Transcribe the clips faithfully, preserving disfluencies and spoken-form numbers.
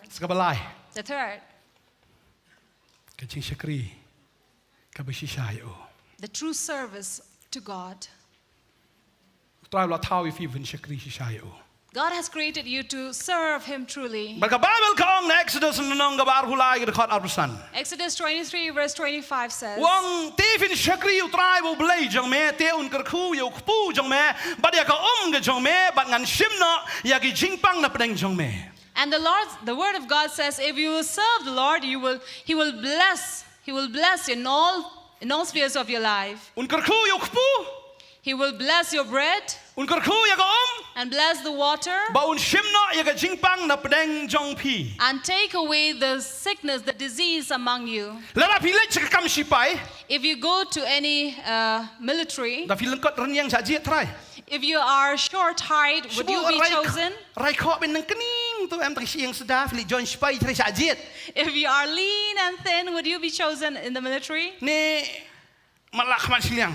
Sa kaba lai. The third, Ka jingshakri kaba shisha ïa u. The true service to God. U Trai u la thaw ïa phi ban shakri shisha ïa u. God has created you to serve Him truly. Bad ka Baibl ka ong na Exodus lynnong kaba arphew lai ka dkhot arphew san. Exodus twenty-three, verse twenty-five says, U ong, te phin shakri ïa u Trai ba u Blei jong me, te un kyrkhu ïa u kpu jong me bad ïa ka um ka jong me, bad ngan shim noh ïa ki jingpang na pdeng jong me. And the Lord, the word of God says, if you will serve the Lord, you will, He will bless, He will bless you in all, in all spheres of your life. Un kyrkhu ïa u kpu. He will bless your bread. Un kyrkhu ïa ka um. And bless the water. Bad un shim noh ïa ka jingpang na pdeng jong phi. And take away the sickness, the disease among you. Lada phi leit sha ka kam shipai. If you go to any uh, military, Da phi lyngkot rynïeng shah jied trai. If you are short height, would you be chosen? Rai khoh ban nang kning tu em tang shieng suda phi leit join shipai trai shah jied. If you are lean and thin, would you be chosen in the military? Ne Mat la khmat shiliang.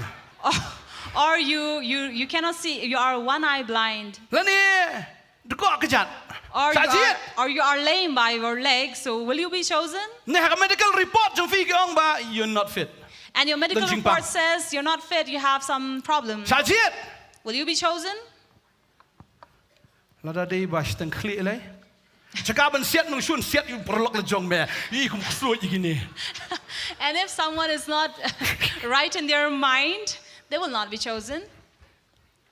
Or you, you, you cannot see, you are one eye blind. Lane dkok kjat. Or you, are, or you are lame by your leg, so will you be chosen? Ne ha ka medical report jong phi ki ong ba you're not fit. And your medical report says you're not fit, you have some problem. Sa jied. Will you be chosen? Lada dei ba shteng khlieh lei. Chaka ban siat nong shun siat ïa u paralok la jong me. Ïa kum ksuid ïa kine. And if someone is not right in their mind, they will not be chosen.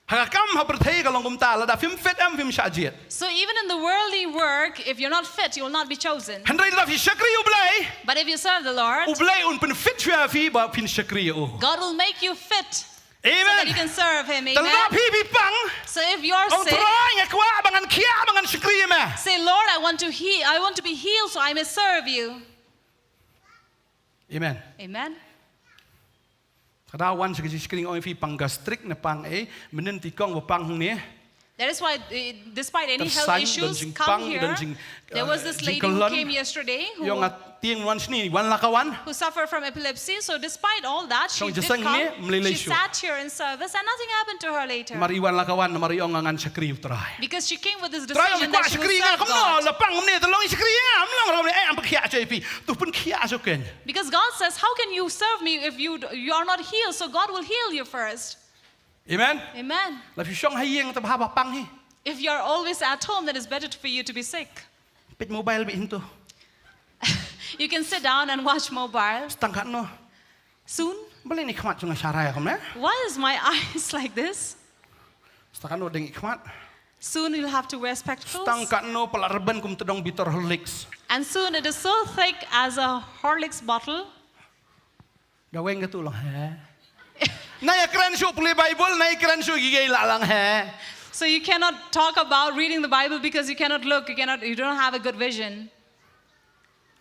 Ha ka kam ha pyrthei ka long kumta, lada phim fit em phim shah jied. So even in the worldly work, if you're not fit, you will not be chosen. Hynrei lada phi shakri ïa u Blei. But if you serve the Lord, u Blei un pynfit shuwa phi ba phin shakri ïa u. God will make you fit. Amen. So that you can serve Him. Amen. Te lada phi phi pang. So if you're sick, ong Trai nga kwah ba ngan khiah ba ngan shakri ïa me. Say, Lord, I want to heal. I want to be healed so I may serve you. Amen. Amen. Ka daw wan sha ka jingshakri ong ïa phi pang gastric ne pang ei, mynnin ti kong ba pang hangne. That is why, uh, despite any health issues, come here. There was this lady who came yesterday who, ïong atieng wan shni, wan la ka wan. Who suffered from epilepsy. So despite all that, she did come. She sat here in service and nothing happened to her later. Mar i wan la ka wan, mar i ong ngan shakri ïa u Trai. Because she came with this decision that she will serve God. Trai ong kwah shakri ïa nga, kumno la pang ne, te long shakri ïa nga, ym long ruh ne, eh, am pynkhiah sha phi. To pynkhiah sha keiñ. Because God says, how can you serve me if you, you are not healed? So God will heal you first. Amen. Amen. Lada phi shong ha ïing te bha ba pang hi. If you are always at home, then it's better for you to be sick. Peit mobile beit hynto. You can sit down and watch mobile. Sa tang katno. Soon. Balei ne khmat jong nga sharai kumne? Why is my eyes like this? Sa tang katno deng i khmat. Soon you'll have to wear spectacles. Sa tang katno palat rben kum tdong bitor Horlicks. And soon it is so thick as a Horlicks bottle. Da weng katu lang he. Na ïa kren shuh pule Bible, na ïa kren shuh ki gei la lang he. So you cannot talk about reading the Bible because you cannot look, you cannot, you don't have a good vision.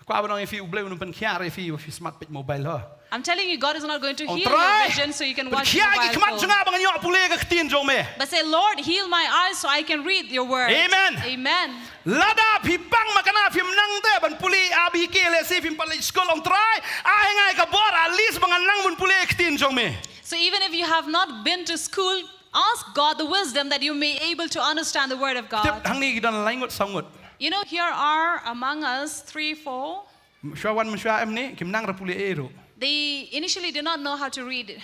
Kwah ban ong ïa phi U Blei un pynkhiah ïa phi, ïa phi smat peit mobile ho. I'm telling you, God is not going to heal your vision so you can watch mobile phone. Pynkhiah ki khmat jong nga ba ngan ïoh pule ka ktien jong me. But say, Lord, heal my eyes so I can read your word. Amen. Amen. Lada phi pang makna phim nang te ban pule A B K lehse phim pat leit skul, ong Trai, ai nga ïa ka bor at least ba ngan nang ban pule ktien jong me. So even if you have not been to school, ask God the wisdom that you may able to understand the word of God. Tip hangne ki don lai ngut saw ngut. You know, here are among us three, four. Shuwa wan mynshuwa em ne kim nang ra pule ei ruh. They initially did not know how to read.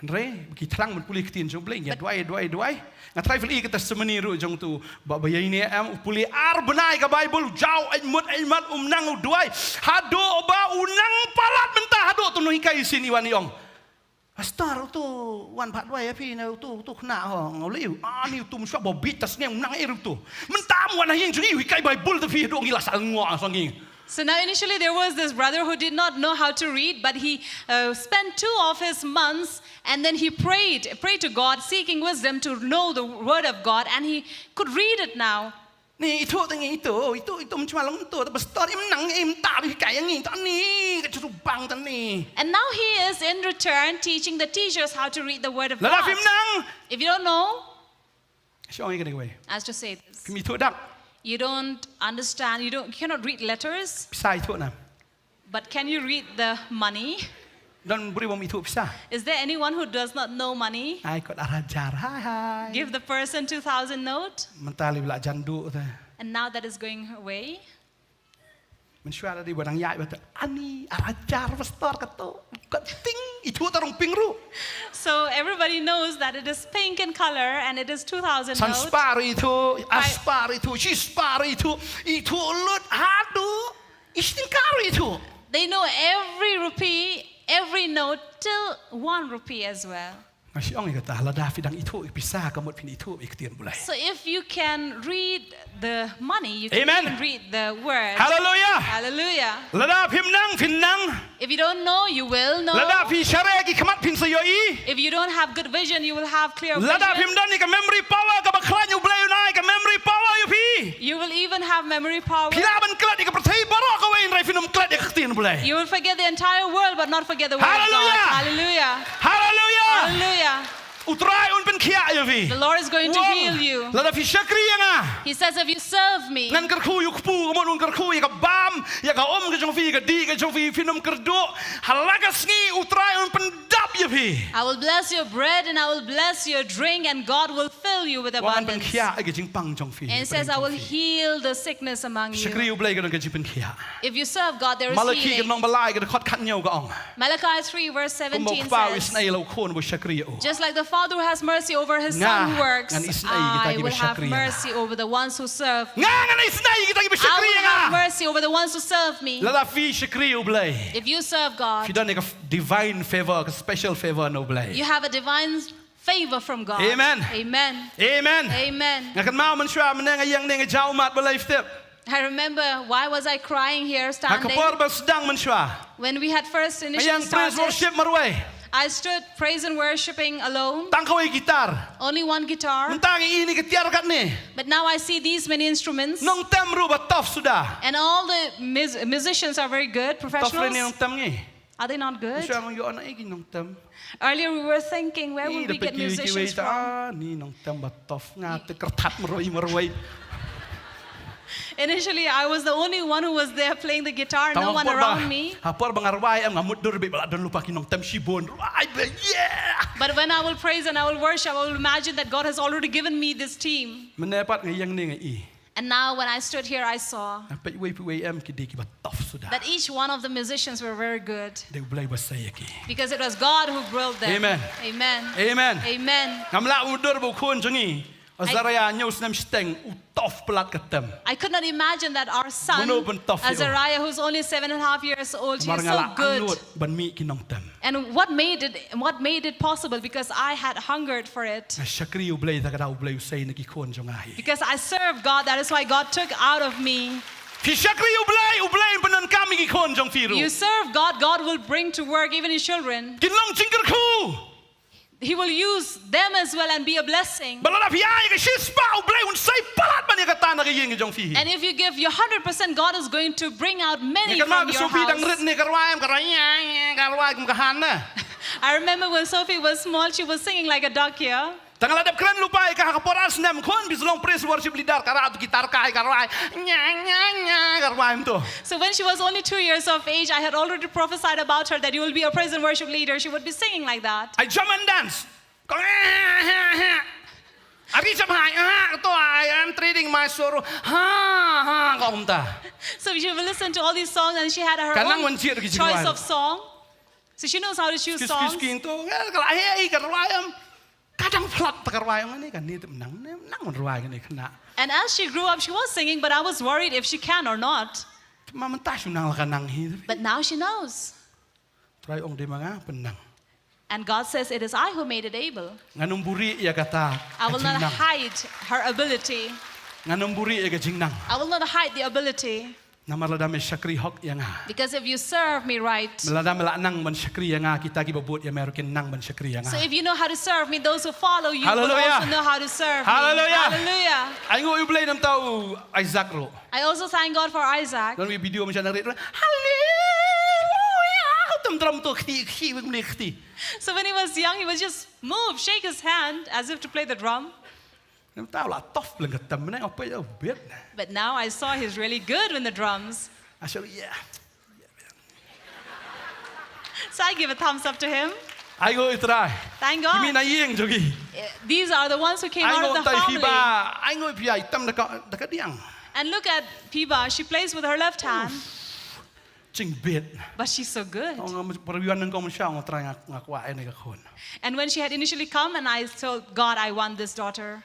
Hynrei ki thrang ban pule ktien jong U Blei, ngi duwai, duwai, duwai. Nga trai phi i ka testimony ruh jong utu ba, ba ïaineh em, u pule ar bnai ka Bible, u jaw eit mut eit mat, um nang u duwai. Haduh ba u nang palat mynta haduh tu nonghikai shisien i wan i ong, Pastor, utu wan pat duwai ïa phi ne utu, utu khynnah ho, nga lei u, ani utu mynshuwa ba bit ta sniang um nang ei ruh utu. Mynta um wan ha ïing jong ngi u hikai Bible te phi haduh ngi la sah lyngngoh sa ngi. So now initially there was this brother who did not know how to read, but he uh, spent two of his months and then he prayed, prayed to God, seeking wisdom to know the word of God, and he could read it now. Ni ithuh te ngi ithuh, ithuh, ithuh mynchwa long ithuh, te pastor im nang im ta bi kai ngi ta ni ka churu bang ta ni. And now he is in return teaching the teachers how to read the word of God. Lada phim nang. If you don't know, Shu ong ïa kane kawei. As to say this. Phim ithuh dak. You don't understand, you don't, you cannot read letters. Pisa ithuh na. But can you read the money? Don briew bym ithuh pisa. Is there anyone who does not know money? Ai kot ar hajar. Hai hai. Give the person two thousand note. Mynta lei la jan duh te. And now that is going away. Mynshuwa la dei ba dang ïaid ba te ani ar hajar ba star kato. Ka ting ithuh ta rong pink ruh. So everybody knows that it is pink in color and it is two thousand San note. Spah ruh ithuh, ar spah ruh ithuh, shi spah ruh ithuh, ithuh lut haduh, i shi tyngka ruh ithuh. They know every rupee, every note till one rupee as well. Nga shu ong ïa kata, lada phi dang ithuh ïa ka pisa ka mut phin ithuh ïa ka ktien Blei. So if you can read the money, you can Amen. Even read the word. Hallelujah. Hallelujah. Lada phim nang phin nang. If you don't know, you will know. Lada phi shareh ki khmat phin sa ïohi. If you don't have good vision, you will have clear vision. Lada phim don ïa ka memory power kaba khlaiñ, U Blei un ai ka memory power ïa phi. You will even have memory power. Phi lah ban klet ïa ka pyrthei baroh kawei hynrei phin ym klet ïa ka ktien Blei. You will forget the entire world but not forget the word of God. Hallelujah. Hallelujah. Hallelujah. Hallelujah. U Trai un pynkhiah ïa phi. The Lord is going to heal you. Lada phi shakri ïa nga. He says, "If you serve me," ngan kyrkhu ïa u kpu, ka mut un kyrkhu ïa ka bam, ïa ka um ka jong phi, ïa ka dih ka jong phi, phin ym kyrduh. Ha la ka sngi U Trai un pyndap ïa phi. "I will bless your bread and I will bless your drink, and God will fill you with abundance." Wan pynkhiah ïa ka jingpang jong phi. And he says, "I will heal the sickness among you." Shakri U Blei ka don ka jingpynkhiah. If you serve God, there is healing. Malaki ka lynnong ba lai ka dkhot khathynñiew ka ong. Malachi three verse seventeen says, Kumba u kpa u isynei ïa la u khun ba u shakri ïa u. Just like the father who has mercy over his son who works, I will have mercy over the ones who serve. Nga ngan isynei ïa kita kiba shakri ïa nga. Nga ngan isynei ïa kita kiba shakri ïa nga. I will have mercy over the ones who serve me. Lada phi shakri ïa U Blei. If you serve God, phi don ïa ka f-, divine favor, ka special favor na U Blei. You have a divine favor from God. Amen. Amen. Amen. Amen. Nga kynmaw mynshuwa mynne nga ïeng ne nga jaw mat balei step. I remember why was I crying here standing? Ha ka por ba sdang mynshuwa. When we had first initially started, nga ïeng praise worship marwei. I stood praise and worshiping alone. Tang kawei guitar. Only one guitar. Mynta nga i ne ka tiar katne. But now I see these many instruments. Nongtem ruh ba tough suda. And all the mus-, musicians are very good, professionals. Tough re ne nongtem ngi. Are they not good? Mynshuwa nga ong ïoh na ei ki nongtem. Earlier we were thinking, where will we get musicians from? Ni nongtem ba tough nga te kyrthat marwei marwei. Initially, I was the only one who was there playing the guitar, no one around me. Ha por ba nga rwai em nga mutdur beit ba la don lypa ki nongtem shibun. Rwai beit, yeah! But when I will praise and I will worship, I will imagine that God has already given me this team. Mynne pat nga ïeng ne nga i. And now when I stood here, I saw. Nga peit uwei pa uwei em ki dei kiba tough suda. That each one of the musicians were very good. Dei U Blei ba sei ïa ki. Because it was God who brought them. Amen. Amen. Amen. Amen. Ngam lah mutdur ba u khun jong ngi, u Azariah hynñiew snem shiteng, u tough palat ka tem. I could not imagine that our son, Azariah, who's only seven and a half years old, he is so good. Namar nga la angnud ban mih ki nongtem. And what made it, what made it possible? Because I had hungered for it. Nga shakri U Blei, te ka daw U Blei u sei na ki khun jong nga hi. Because I served God, that is why God took out of me. Phi shakri U Blei, U Blei un pyndonkam ïa ki khun jong phi ruh. You serve God, God will bring to work even your children. Kin long jingkyrkhu. He will use them as well and be a blessing. Bad lada phi ai ka shispah U Blei un sei palat ban ïa kata na ka ïing ka jong phi. And if you give your hundred percent, God is going to bring out many from your house. Nga kynmaw ka Sophie dang rit ne ka rwai em, ka rwai, ka rwai kum ka han na. I remember when Sophie was small, she was singing like a duck here. Tang la dep kren lypa ïa ka ha ka por ar snem khun phi sa long praise worship leader, ka rah tu ki tarkai ka rwai. Nya nya nya ka rwai em tu. So when she was only two years of age, I had already prophesied about her that you will be a praise and worship leader. She would be singing like that. I jump and dance. Ka ha ha ha. Ari jump high. Ha to I am trading my sorrow. Ha ha ka ong ta. So she will listen to all these songs and she had her own choice of song. Ka nang wan jied ki jingwai. So she knows how to choose songs. Kiski skin to. Ka la hei ka rwai em. Ka dang phlak ta ka rwai ong ne kane te nang ne nang rwai kane khynnah. And as she grew up, she was singing, but I was worried if she can or not. Te ma mynta shu nang la ka nang hi. But now she knows. Trai ong dei ma nga pynang. And God says, "It is I who made it able." Ngan ym buhrieh ïa kata ka jingnang. I will not hide her ability. Ngan ym buhrieh ïa ka jingnang. I will not hide the ability. Namar lada me shakri hok ïa nga. Because if you serve me right, lada me la nang ban shakri ïa nga, kita kiba bud ïa me ruh kin nang ban shakri ïa nga. So if you know how to serve me, those who follow you will also know how to serve me. Hallelujah. Hallelujah. Hallelujah. Ai nguh ïa U Blei namar u Isaac ruh. I also thank God for Isaac. Don ïa u video mynshwa nang rit. Hallelujah. Tam drum to khti khti wik mne khti. So when he was young, he was just move, shake his hand as if to play the drum. Namar la tough leng ka tem ne nga peit u bit. But now I saw he's really good with the drums. I said, yeah. So I give a thumbs up to him. Ai nguh ïa U Trai. Thank God. Ki mih na ïing jong ngi. Eh, these are the ones who came out of the family. Ai nguh ïa Fiba, ai nguh ïa Fiba, i tem da ka, da ka diang. And look at Fiba, she plays with her left hand. Jingbit. But she's so good. Ong, para wan nang kong sha ong Trai nga, nga kwah ïa kane ka khun. And when she had initially come and I told God, "I want this daughter."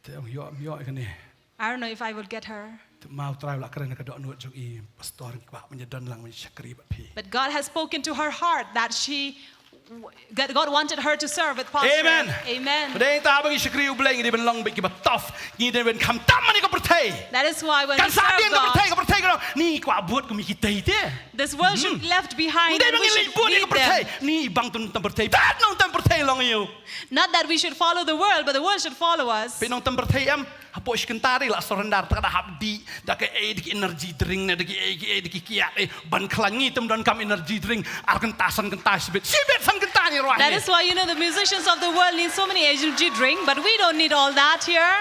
Te ong ïoh, ym ïoh ïa kane. I don't know if I will get her. Te ma u Trai u la kren ha ka dohnud jong i, pastor, ngi kwah ban ïadon lang ban shakri bad phi. But God has spoken to her heart that she God, God wanted her to serve with pastor. Amen. Amen. Ba dei tang ba ngi shakri U Blei ngi dei ban long bad kiba tough. Ngi dei ban khamtam ha kane ka pyrthei. That is why when we serve God, kan sa dien ka pyrthei, ka pyrthei ka long, ngi kwah bud kum kitei te. This world should be left behind and we should lead them. Ngi dei ban bud ïa ka pyrthei. Ngi bang tam tam pyrthei. Bad nongtam pyrthei long ïa u. Not that we should follow the world, but the world should follow us. Phi nongtam pyrthei em, hapoh shi kynta ruh la surrender, te ka da hap dih da kaei, da ki energy drink ne, da kiei kiei, da ki kiad, eh, ban khlaiñ. Ngi te ym donkam energy drink ar kynta san kynta shibit, shibit san kynta ngi rwai. That is why, you know, the musicians of the world need so many energy drink, but we don't need all that here.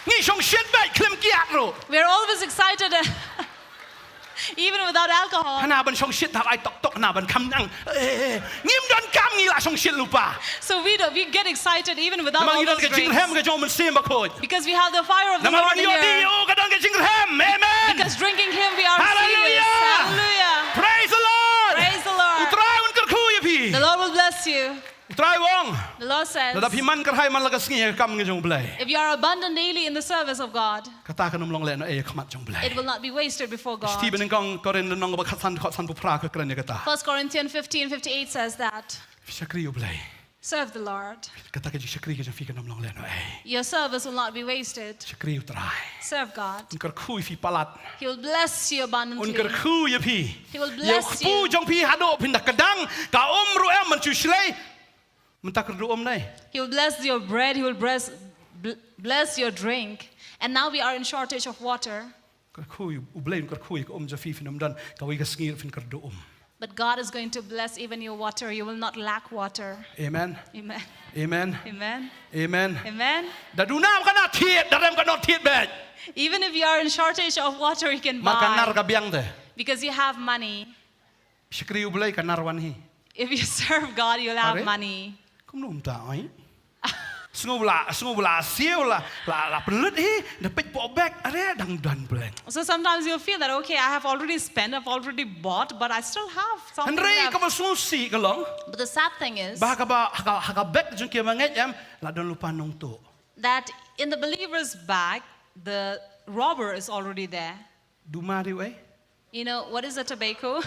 Ngi shongshit beit khlem kiad ruh. We're always excited. Even without alcohol. Hana ban shongshit hap ai tok tok, hana ban kham nang. Eh, eh, eh. Ngim donkam, ngi la shongshit lypa. So we do, we get excited even without all those drinks. Namar ngi don ka jingrhem ka jong U Mynsiem Bakhuid. Because we have the fire of the Lord in here. Namar ban ïoh dih ïa u ka don ka jingrhem. Amen. Because drinking him we are serious. Hallelujah. Hallelujah. Praise the Lord. Praise the Lord. U Trai un kyrkhu ïa phi. The Lord will bless you. U Trai u ong, the Lord says, lada phi man kyrhai man la ka sngi ha ka kam ka jong U Blei, if you are abundant daily in the service of God, kata kan ym long lehnohei ha khmat jong U Blei. It will not be wasted before God. Shithi ba nyngkong Korinth lynnong ba khatsan, khatsan phew phra ka kren ïa kata. First Corinthians fifteen fifty-eight says that, shakri U Blei. Serve the Lord. Kata ka jingshakri ka jong phi kan ym long lehnohei. Your service will not be wasted. Shakri U Trai. Serve God. Un kyrkhu ïa phi palat. He will bless you abundantly. Un kyrkhu ïa phi. He will bless you. Ïa u kpu jong phi haduh phin da kdang, ka um ruh em, ban shu shlei. Mynta kyrduh um nai. He will bless your bread, he will bless, bl-, bless your drink. And now we are in shortage of water. Kyrkhu, U Blei un kyrkhu ïa ka um jong phi, phin ym don kawei ka sngi ruh phin kyrduh um. But God is going to bless even your water. You will not lack water. Amen. Amen. Amen. Amen. Amen. Amen. Da duna ym ka na thied, da rem ka na thied beit. Even if you are in shortage of water, you can buy. Namar ka nar ka biang te. Because you have money. Shakri U Blei ka nar wan hi. If you serve God, you'll have money. Kumno mynta oi? Sngew ba la, sngew ba la siew la, la, la pynlut hi, da peit poh bag, are dang don blank. So sometimes you'll feel that, okay, I have already spent, I've already bought, but I still have something left. Hynrei kaba sngewsih ka long, but the sad thing is, ba ha kaba, ha ka, ha ka bag jong ki bangeit em, la don lypa nongtuh. That in the believer's bag, the robber is already there. Duma dei ei? You know, what is a tobacco?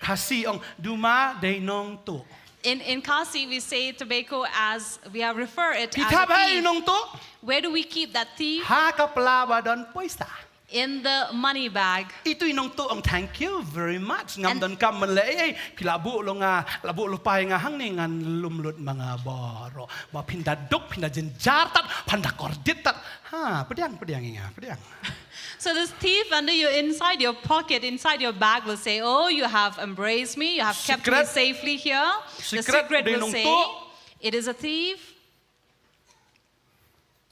Khasi ong duma dei nongtuh. In, in Khasi, we say tobacco as we have referred it as a thief. Phi thap ha ei u nongtuh? Where do we keep that thief? Ha ka pla ba don poisa. In the money bag. Itu i nongtuh ong, "Thank you very much. Ngam donkam man leh ei ei. Phi la buh lypa nga, la buh lypa ïa nga hangne, ngan lum lut ma nga baroh." Ba phin da duk, phin da jynjar tad, phin da kordit tad. Ha, pdiang, pdiang ïa nga, pdiang. So this thief under your, inside your pocket, inside your bag will say, "Oh, you have embraced me, you have kept me safely here." The secret will say, "It is a thief."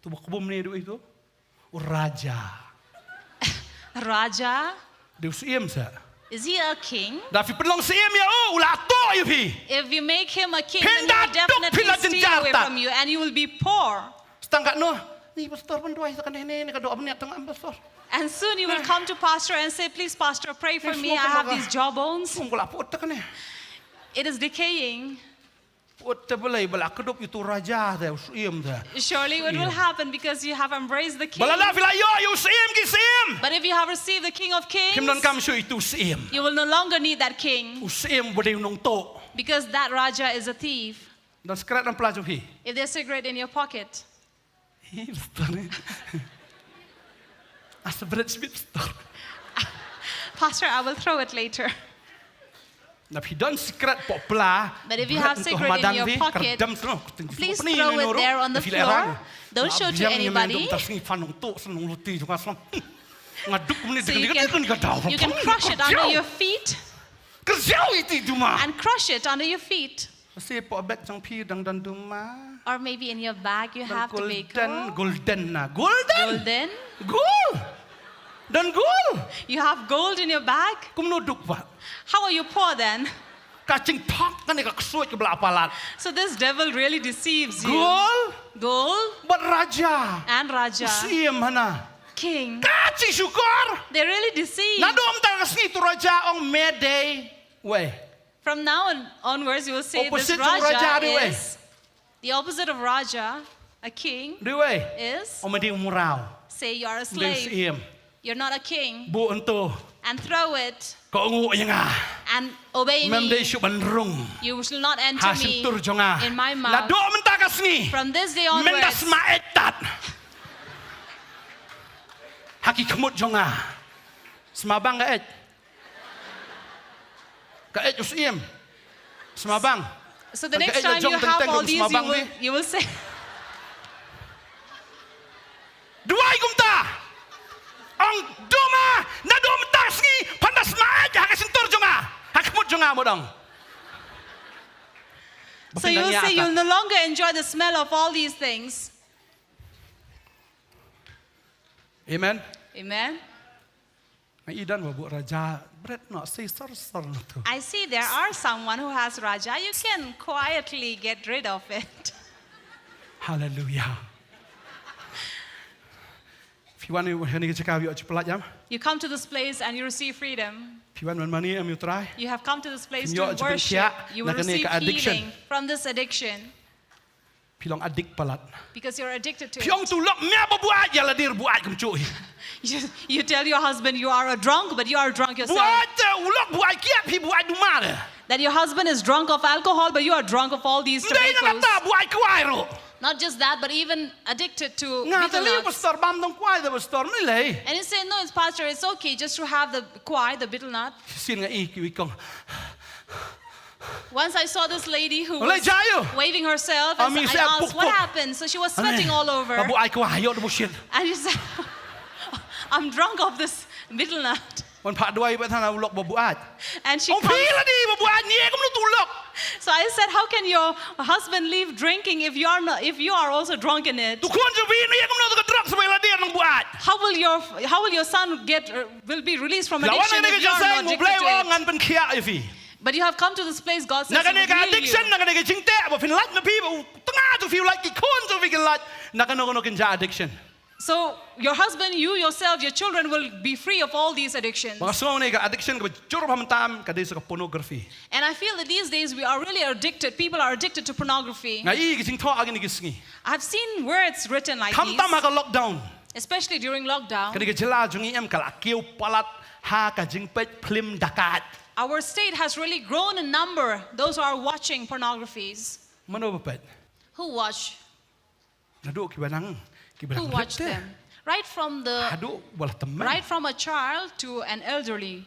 Tu ba kbum ne duh itu. U raja. Raja. Dei u syiem sa. Is he a king? Da phi pynlong syiem ïa u, u la tuh ïa phi. If you make him a king, then he will definitely steal away from you and you will be poor. Phin da duk, phin da jynjar tad. Tang katno? Ni pastor, pynduwai sa kane, ne, ne ka doh bniat tang am pastor. And soon you will come to pastor and say, "Please, pastor, pray for me. I have these jawbones." Kum ka la put ta kane. It is decaying. Put ta balei ba la kdup ïa utu raja te, u syiem te. Surely it will happen because you have embraced the king. Ba la da phi la ïoh ïa u syiem ki syiem. But if you have received the King of Kings, phim donkam shuh ïa utu syiem. You will no longer need that king. U syiem ba dei u nongtuh. Because that raja is a thief. Don sikret na pla jong phi? If there's cigarette in your pocket. Hi, pastor. Asa bret shibit, pastor. Pastor, I will throw it later. Na phi don sikret poh pla. But if you have cigarette in your pocket, please throw it there on the floor. Don't show to anybody. So you can, you can crush it under your feet. And crush it under your feet. Lane poh bag jong phi dang don duma. Or maybe in your bag you have tobacco. Golden, golden na. Golden? Golden. Gold. Don gold. You have gold in your bag? Kumno duk pat? How are you poor then? Ka jingthok kane ka ksuid kaba la palat. So this devil really deceives you. Gold. Gold. Bad raja. And raja. U syiem hana. King. Ka jingshukor. They're really deceived. Naduh mynta ka sngi uto u raja ong me dei uei. From now on, onwards, you will say this Opposite jong u raja raja dei uei. Is the opposite of raja. A king Dei uei. Is Ong me dei u mraw. Say you are a slave. Dei u syiem. You're not a king. Buh hangto. And throw it. Ka ong u ïa nga. And obey me. Mem dei shuh ban rung. You shall not enter me in my mouth. Ha shyntur jong nga. Naduh mynta ka sngi. From this day onwards. Men da sma eit tad. Ha ki khmut jong nga. Sma bang ka eit. Ka eit u syiem. Sma bang. So the next time you have all these, you will, you will say. Duwai kumta. Ong duma, naduh mynta ka sngi, phan da sma eit ha ka shyntur jong nga. Ha khmut jong nga mo dong. So you'll say you'll no longer enjoy the smell of all these things. Amen. Amen. Nga i don wa buh raja bret noh, sei sor sor noh tu. I see there are someone who has raja. You can quietly get rid of it. Hallelujah. Phi wan ïa kane ka jaka phi ïoh jingpyllait ïam. You come to this place and you receive freedom. Phi wan ban mane ïam ïa u Trai. You have come to this place to worship. Phin ïoh jingpynkhiah na kane ka addiction. You will receive healing from this addiction. Phi long addict palat. Because you're addicted to it. Phi ong tu lok mia ba buaid ïa lade buaid kumjuh hi. You, you tell your husband you are a drunk, but you are drunk yourself. Buaid te u lok buaid kiad phi buaid duma de. That your husband is drunk of alcohol, but you are drunk of all these tobaccos. Ndei na kata buaid kwai ruh. Not just that, but even addicted to betel nuts. Nga te lei pastor bam dong kwai de pastor, me lei. And you say, "No, it's pastor, it's okay just to have the kwai, the betel nut." Shisien nga i ki wi kong. Once I saw this lady who was waving herself, and I asked, "What happened?" So she was sweating all over. Ba buaid kwai ïoh de bushit. And she said, "I'm drunk of this betel nut." Wan phah duwai ba than u lok ba buaid. And she comes. Ong phi lade ba buaid, ngi ïa kumno tu lok. So I said, "How can your husband leave drinking if you are not, if you are also drunk in it?" Tu khun jong phi ngi ïa kumno tu ka drugs ba ïa lade nang buaid. How will your, how will your son get, uh, will be released from addiction if you are not addicted to it? Lawan ne ka jingïaseng U Blei u ong ngan pynkhiah ïa phi. But you have come to this place, God says He will heal you. Na kane ka addiction, na kane ka jingteh ba phin lait ma phi ba u tnga jong phi u lait, ki khun jong phi kin lait na kano kano kynja addiction. So your husband, you yourself, your children will be free of all these addictions. Ba nga sngew ne ka addiction kaba jur bha mynta ka dei sa ka pornography. And I feel that these days we are really addicted. People are addicted to pornography. Nga i ki jingthoh ha kine ki sngi. I've seen words written like these. Khamtam ha ka lockdown. Especially during lockdown. Kane ka jylla jong ngi em ka la kiew palat ha ka jingpeit phlim dakat. Our state has really grown in number, those who are watching pornographies. Mano ba peit? Who watch? Naduh kiba nang, kiba nang. Who watched them? Right from the, haduh ba la tymmen. Right from a child to an elderly.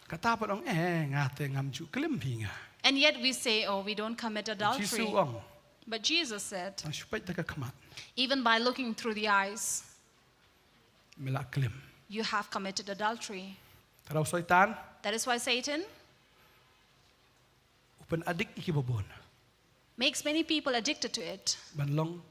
Kata pat ong, eh, nga te ngam ju klim phi nga. And yet we say, "Oh, we don't commit adultery." Jisu ong. But Jesus said, tang shu peit da ka khmat, even by looking through the eyes, me la klim. You have committed adultery. Te u Soitan. That is why Satan u pynaddict ïa kiba bun. Makes many people addicted to it. Ban long,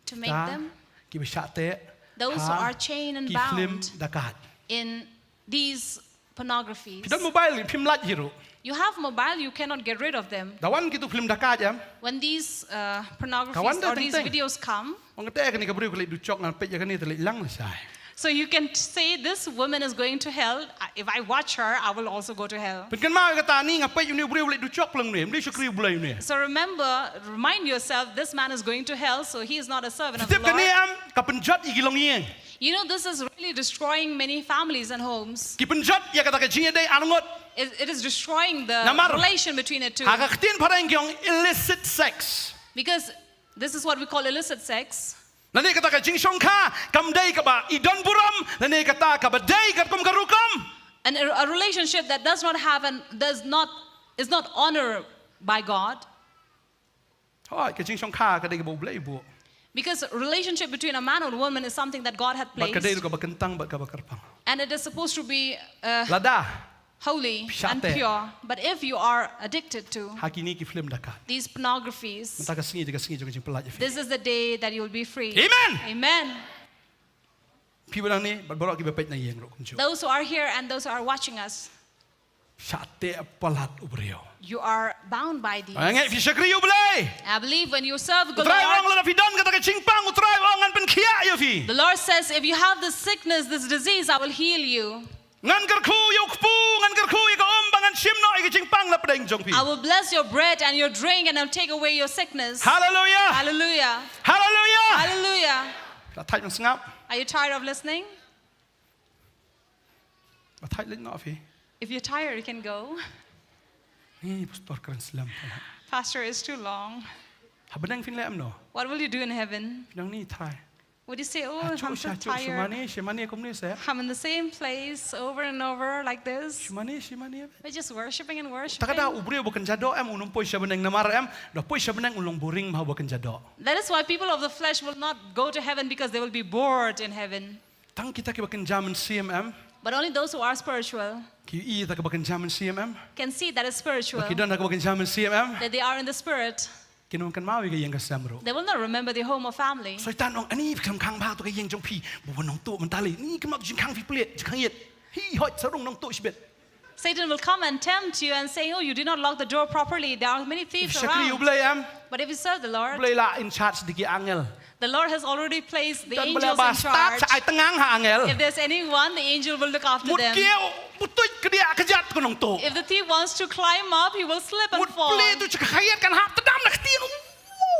to make them, kiba shah teh, those who are chained and bound, ha ki phlim dakat, in these pornographies. Phi don mobile, phim lait hi ruh. You have mobile, you cannot get rid of them. Da wan kitu phlim dakat em. When these, uh, pornographies or these videos come, ong te kane ka briew ka leit duchok, ngan peit ïa kane te leit lang lashai. So you can t-, say, "This woman is going to hell. I, if I watch her, I will also go to hell." Pynkynmaw ïa kata, ni nga peit une u briew u leit duchok, plang une, ym dei shakri U Blei une. So remember, remind yourself, this man is going to hell, so he is not a servant of the Lord. Phi tip kane em, ka pynjot ïa ki longïing. You know, this is really destroying many families and homes. Ki pynjot ïa kata ka jingïadei arngut. It, it is destroying the relation between the two. Namar ha ka ktien phareng ki ong illicit sex. Because this is what we call illicit sex. Lane kata ka jingshongkha kam dei kaba i don burom, lane kata kaba dei katkum ka rukom. And a, a relationship that does not have an, does not, is not honored by God. Hooid, ka jingshongkha ka dei kaba U Blei u buh. Because relationship between a man and woman is something that God had placed. Bad ka dei ruh kaba kyntang bad kaba kyrpang. And it is supposed to be, uh, lada holy and pure. But if you are addicted to, ha kine ki phlim dakat, these pornographies, mynta ka sngi dei ka sngi jong ka jingpyllait ïa phi. This is the day that you will be free. Amen. Amen. Phi ba nang ne bad baroh kiba peit na ïing ruh kumjuh. Those who are here and those who are watching us. Shah teh palat u briew. You are bound by these. Nga ngeit phi shakri U Blei. I believe when you serve the U Trai u ong Lord, lada phi don kata ka jingpang, U Trai u ong ngan pynkhiah ïa phi. The Lord says, if you have this sickness, this disease, I will heal you. Ngan kyrkhu ïa u kpu, ngan kyrkhu ïa ka um, ba ngan shim noh ïa ka jingpang na pdeng jong phi. I will bless your bread and your drink, and I'll take away your sickness. Haleluia. Hallelujah. Haleluia. Hallelujah. Ba thait ban sngap. Are you tired of listening? Ba thait leit noh phi. If you're tired, you can go. Ni pastor kren slem. Pastor, it's too long. Ha bneng phin leh kumno? What will you do in heaven? Phin ong ni Trai. Would you say, oh, Ha I'm chuh so sha chuh, shu tired. mane, shu mane kumne seh. I'm in the same place over and over like this. Shu mane, shu mane. We're just worshiping and Ta ka da worshiping. U briew ba kynja doh em, un ym poi sha bneng namar em, da poi sha bneng un long boring ma u ba kynja doh. That is why people of the flesh will not go to heaven, because they will be bored in heaven. Tang kita kiba kynja mynsiem em, But only those who are spiritual, ki ïohi ïa ta kaba kynja mynsiem em, can see that is spiritual, ba ki don ha kaba kynja mynsiem em, that they are in the spirit. kin ym kynmaw ïa ka ïing ka sem ruh. They will not remember their home or family. Soitan u ong, ani phi khlem khang bha ïa ka ïing jong phi, ba wan nongtuh mynta lei, ni kynmaw jingkhang phi plie, jingkhang ïit. Hi hoi, sa rung nongtuh shibit. Satan will come and tempt you and say, oh, you did not lock the door properly. There are many thieves Shakri U around. Blei em. But if you serve the Lord, Blei la in charge da ki angel. The Lord has already placed the Don angels bala ba in stad charge. Sa ai tngang ha angel. If there's anyone, the angel will look after Mut them. Kiew, butuit kdia kjat ka nongtuh. If the thief wants to climb up, he will slip and Mut fall. Plie tu chka khayat kan hap tdam na kti.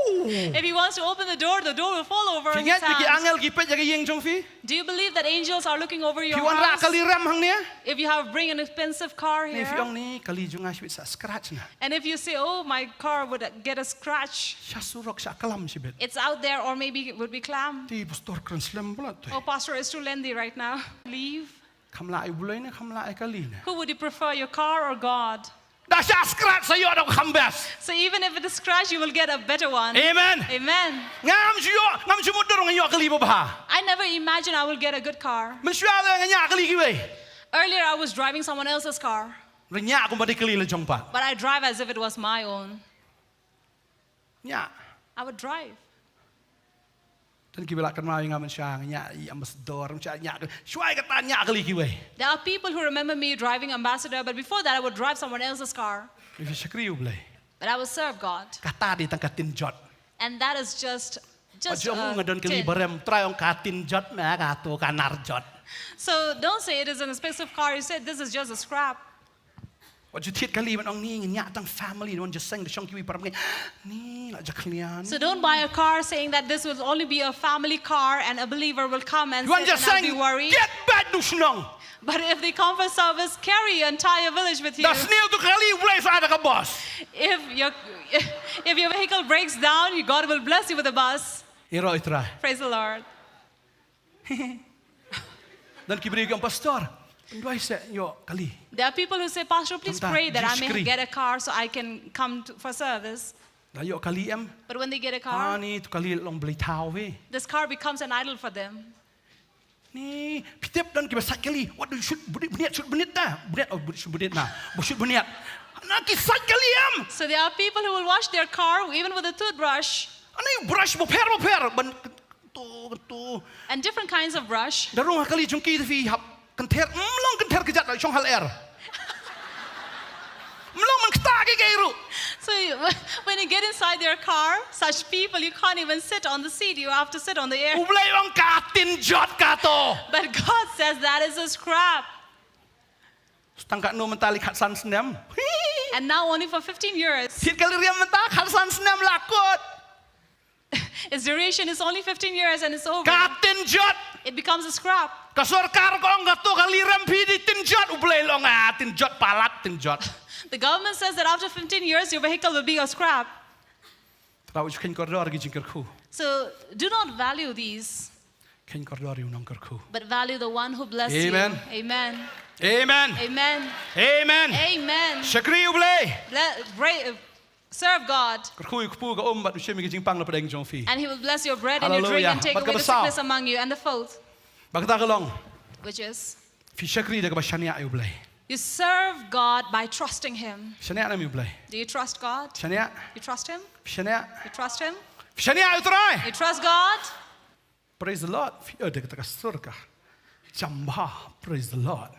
If he wants to open the door, the door will fall over Phi in his ngeit ba ki hands. Angel ki peit ïa ka ïing jong phi? Do you believe that angels are looking over your Phi wan rah house? Kali rem hangne? If you have bring an expensive car Ni phi here, ong ni Kali jong nga shu bit sa scratch na. And if you say, oh, my car would get a scratch, Sha surok sha klam shibit. It's out there, or maybe it would be clam. Ti pastor kren slem bla tu. Oh, Pastor, it's too lengthy right now. Leave. Kham lah ïa u Blei ne kham lah ïa Kali ne. Who would you prefer, your car or God? Da sha scratch sa ïoh da kham best. So even if it is scratch, you will get a better one. Amen. Amen. Ngam shu ïoh, ngam shu mutdur nga ïoh Kali babha. I never imagined I will get a good car. Mynshuwa nga ñiah Kali kiwei. Earlier, I was driving someone else's car, Nga ñiah kumba dei Kali la jong pat. But I drive as if it was my own. Ñiah. I would drive. Don kiba lah kynmaw ïa nga mynshuwa nga ñiah i ambassador mynshuwa ñiah. Shuwa kata ñiah Kali kiwei. There are people who remember me driving Ambassador, but before that, I would drive someone else's car. Phi shakri U Blei. But I would serve God. Kata dei tang ka tin jot. And that is just, just Jong a nga don Kali tin. Barem, Trai ong ka tin jot me ka to ka nar jot. So don't say it is an expensive car. You said this is just a scrap. Wat ju thied Kali ban ong ni nga ñiah tang family, wan ju seng da shong kiwei para bangeit. Ni la jakhlia ni. So don't buy a car saying that this will only be a family car and a believer will come and Wan sit ju and I'll seng be worried. Get back du shnong. But if they come for service, carry your entire village with you. Da sniew tu Kali U Blei sa da ka bus. If your, if your vehicle breaks down, you, God will bless you with a bus. Ïaroh ïa Trai. Praise the Lord. Don ki briew ki ong pastor. Pynduwai seh ïoh Kali. There are people who say, Pastor, please Tang ta, pray that I Jisu may Khrist. Get a car so I can come to, for service. La ïoh Kali em. But when they get a car, Ani tu Kali long blei thaw we. This car becomes an idol for them. Ni, phi tip don kiba sait Kali. Wat du shut bniat, shut bniat da. Bniat, oh, shut bniat na. Shut bniat. Na ki sait Kali em. So there are people who will wash their car even with a toothbrush. Ani brush bapher bapher ban tu tu. And different kinds of brush. Da rung ha Kali jong ki da phi hap kynther, mm, long kynther kjat da shong hal er. Mlong man kta ki kairu. So you, when you get inside their car, such people, you can't even sit on the seat. You have to sit on the air. U Blei ong ka tin jot ka to. But God says that is a scrap. Tang ka no mentali khatsan snem. And now only for fifteen years. Sit Kali riam menta khatsan snem lakot. Its duration is only fifteen years and it's over. Ka tin jot. It becomes a scrap. Ka sorkar ka ong ka to Kali rem phi di tin jot U Blei long a tin jot palat tin jot. The government says that after fifteen years, your vehicle will be a scrap. Tara u khein kordor ki jingkyrkhu. So do not value these, Khein kordor u nongkyrkhu. But value the one who bless Amen. You. Amen. Amen. Amen. Amen. Amen. Shakri U Blei. Ble- bra- serve God. Kyrkhu ïa u kpu ka um bad u shim ïa ki jingpang na pdeng jong phi. And he will bless your bread and your drink Hallelujah. And take Bad away ka the basaw. Sickness among you. And the fourth. Bad kata ka long. Which is? Phi shakri da kaba shaniah ïa U Blei. You serve God by trusting him. Shaniah ne em ïa U Blei. Do you trust God? Shaniah. You trust him? Shaniah. You trust him? Shaniah ïa U Trai. You trust God? Praise the Lord. Phi, eh, da kata ka sur ka. Jamba. Praise the Lord.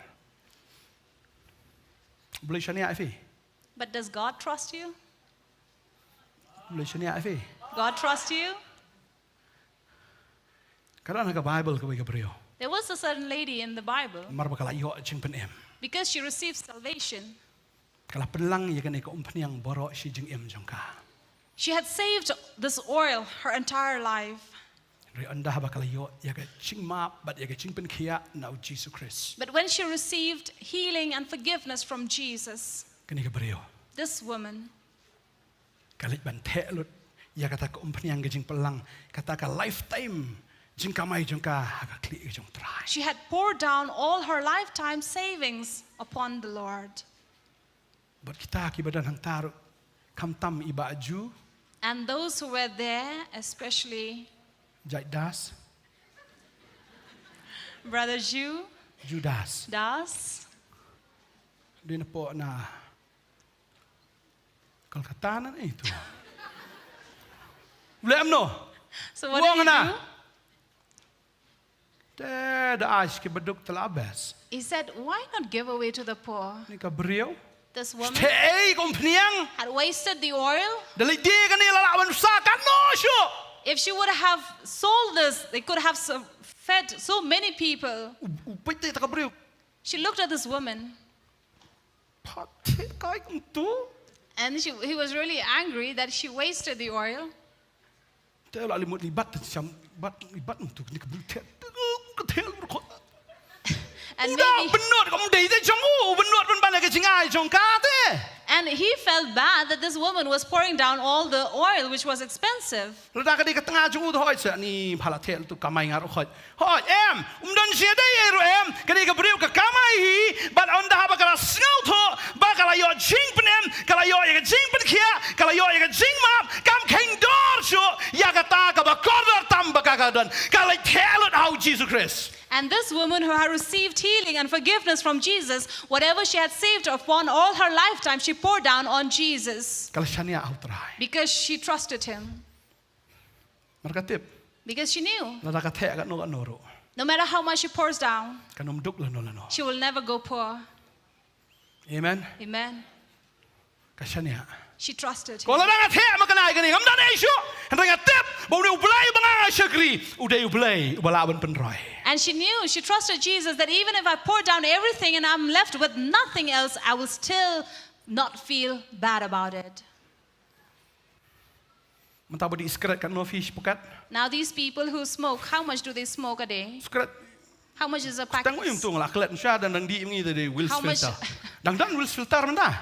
U Blei u shaniah ïa phi? But does God trust you? U Blei u shaniah ïa phi? God trust you? Ka don ha ka Bible kawei ka briew. There was a certain lady in the Bible. Namar ba ka la ïoh jingpynim. Because she received salvation. Ka la pynlang ïa kane ka umphniang baroh shi jingim jong ka. She had saved this oil her entire life. Hynrei ynda ba ka la ïoh ïa ka jingmap bad ïa ka jingpynkhiah na u Jisu Khrist. But when she received healing and forgiveness from Jesus, Kane ka briew. This woman, Ka leit ban theh lut ïa kata ka umphniang ka jingpynlang, kata ka lifetime jingkamai jong ka ha ka khlieh ka jong u Trai. She had poured down all her lifetime savings upon the Lord. Bad kita kiba don hangta ruh, khamtam i Bah Ju. And those who were there, especially Jait Das. Brother Ju Judas. Das. Dei na pok na Kolkata na ni tu. Boleh amno? So what did he do? Te da ais ki baduk tela abes. He said, "Why not give away to the poor?" Ni ka briew. This woman Te ei ka umphniang. Had wasted the oil. Da lei de kane la lah ban sa katno shuh. If she would have sold this, they could have so, fed so many people. U peit te ka briew. She looked at this woman. Pha te kai kum tu. And she, he was really angry that she wasted the oil. Te la li mut li bat sham bat li bat tu ni ka briew te. Ka te lu ko. And Uda maybe, benot ka mdei te jong u, benot pun bana ka jingai jong ka te. And he felt bad that this woman was pouring down all the oil, which was expensive. Lada ka dei ka tnga jong u te hoi se ni phala thel tu kamai ngar u khoi. Hoi em, um don shi dei e ru em, ka dei ka briew ka kamai hi, bad ynda haba ka la sngewthuh ba ka la ïoh jingpynim, ka la ïoh ïa ka jingpynkhiah, ka la ïoh ïa ka jingmap, kam kheiñ dor shuh ïa kata kaba kordor tam ba ka ka don. Ka la theh lut ha u Jisu Khrist. And this woman who had received healing and forgiveness from Jesus, whatever she had saved upon all her lifetime, she poured down on Jesus Ka la shaniah ha u Trai. Because she trusted him. Mar ka tip. Because she knew Lada ka theh katno katno ruh. No matter how much she pours down, Kan ym duk lano lano. She will never go poor. Amen. Amen. Ka shaniah. She trusted Ko him. lada nga theh ma ka nai kane ngam don issue. Hynrei nga tip ba u dei u Blei ba nga nga shakri. U dei u Blei uba lah ban pynroi. And she knew, she trusted Jesus, that even if I pour down everything and I'm left with nothing else, I will still not feel bad about it. Mynta ba dih sikret katno phi shi pakat. Now these people who smoke, how much do they smoke a day? Sikret. How much is a Tang ym packet? Tung la klet sha dang dih ngi dei Will's How much- filter. Dang don Will's filter mynta.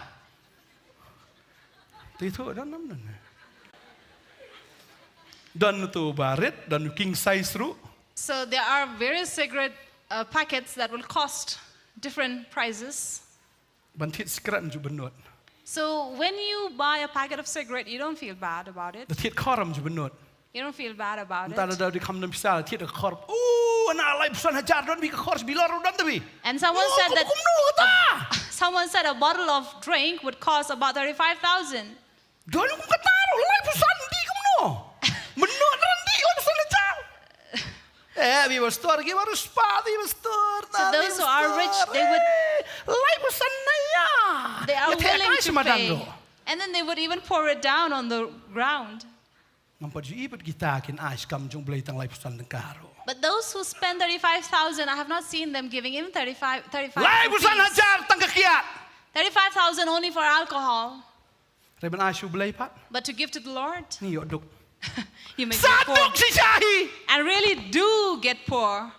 Ti tu don nam don. Don tu barit, don king size ruh. So there are various cigarette uh, packets that will cost different prices. Ban thied sikret ju benot. So when you buy a packet of cigarette, you don't feel bad about it. Da thied khor am ju benot. You don't feel bad about Mynta it. da di kham dam pisa thied khor. Oh, na lai phew san hajar don bi ka khor bilor don tabi. And someone said that Kumno kata? Someone said a bottle of drink would cost about thirty-five thousand. Don kum kata ro lai phew san di kumno? Menot ran di lai phew san hajar. Eh, bi pastor ki baru spa bi pastor. So those who are rich, they would- Lai phew san na ya. They are Ya, theh willing kai to sama pay. Dando. And then they would even pour it down on the ground. Ngam pat ju i pat kita kin ai kam jong Blei tang lai phew san tyngka ro. But those who spend thirty-five thousand, I have not seen them giving even thirty-five, thirty-five Lai phew san rupees. Hajar tang ka kiad. Thirty-five thousand only for alcohol. Re ban ai shu Blei pat. But to give to the Lord, Ni yok duk. You may Sa get poor. Duk si shahi. And really do get poor.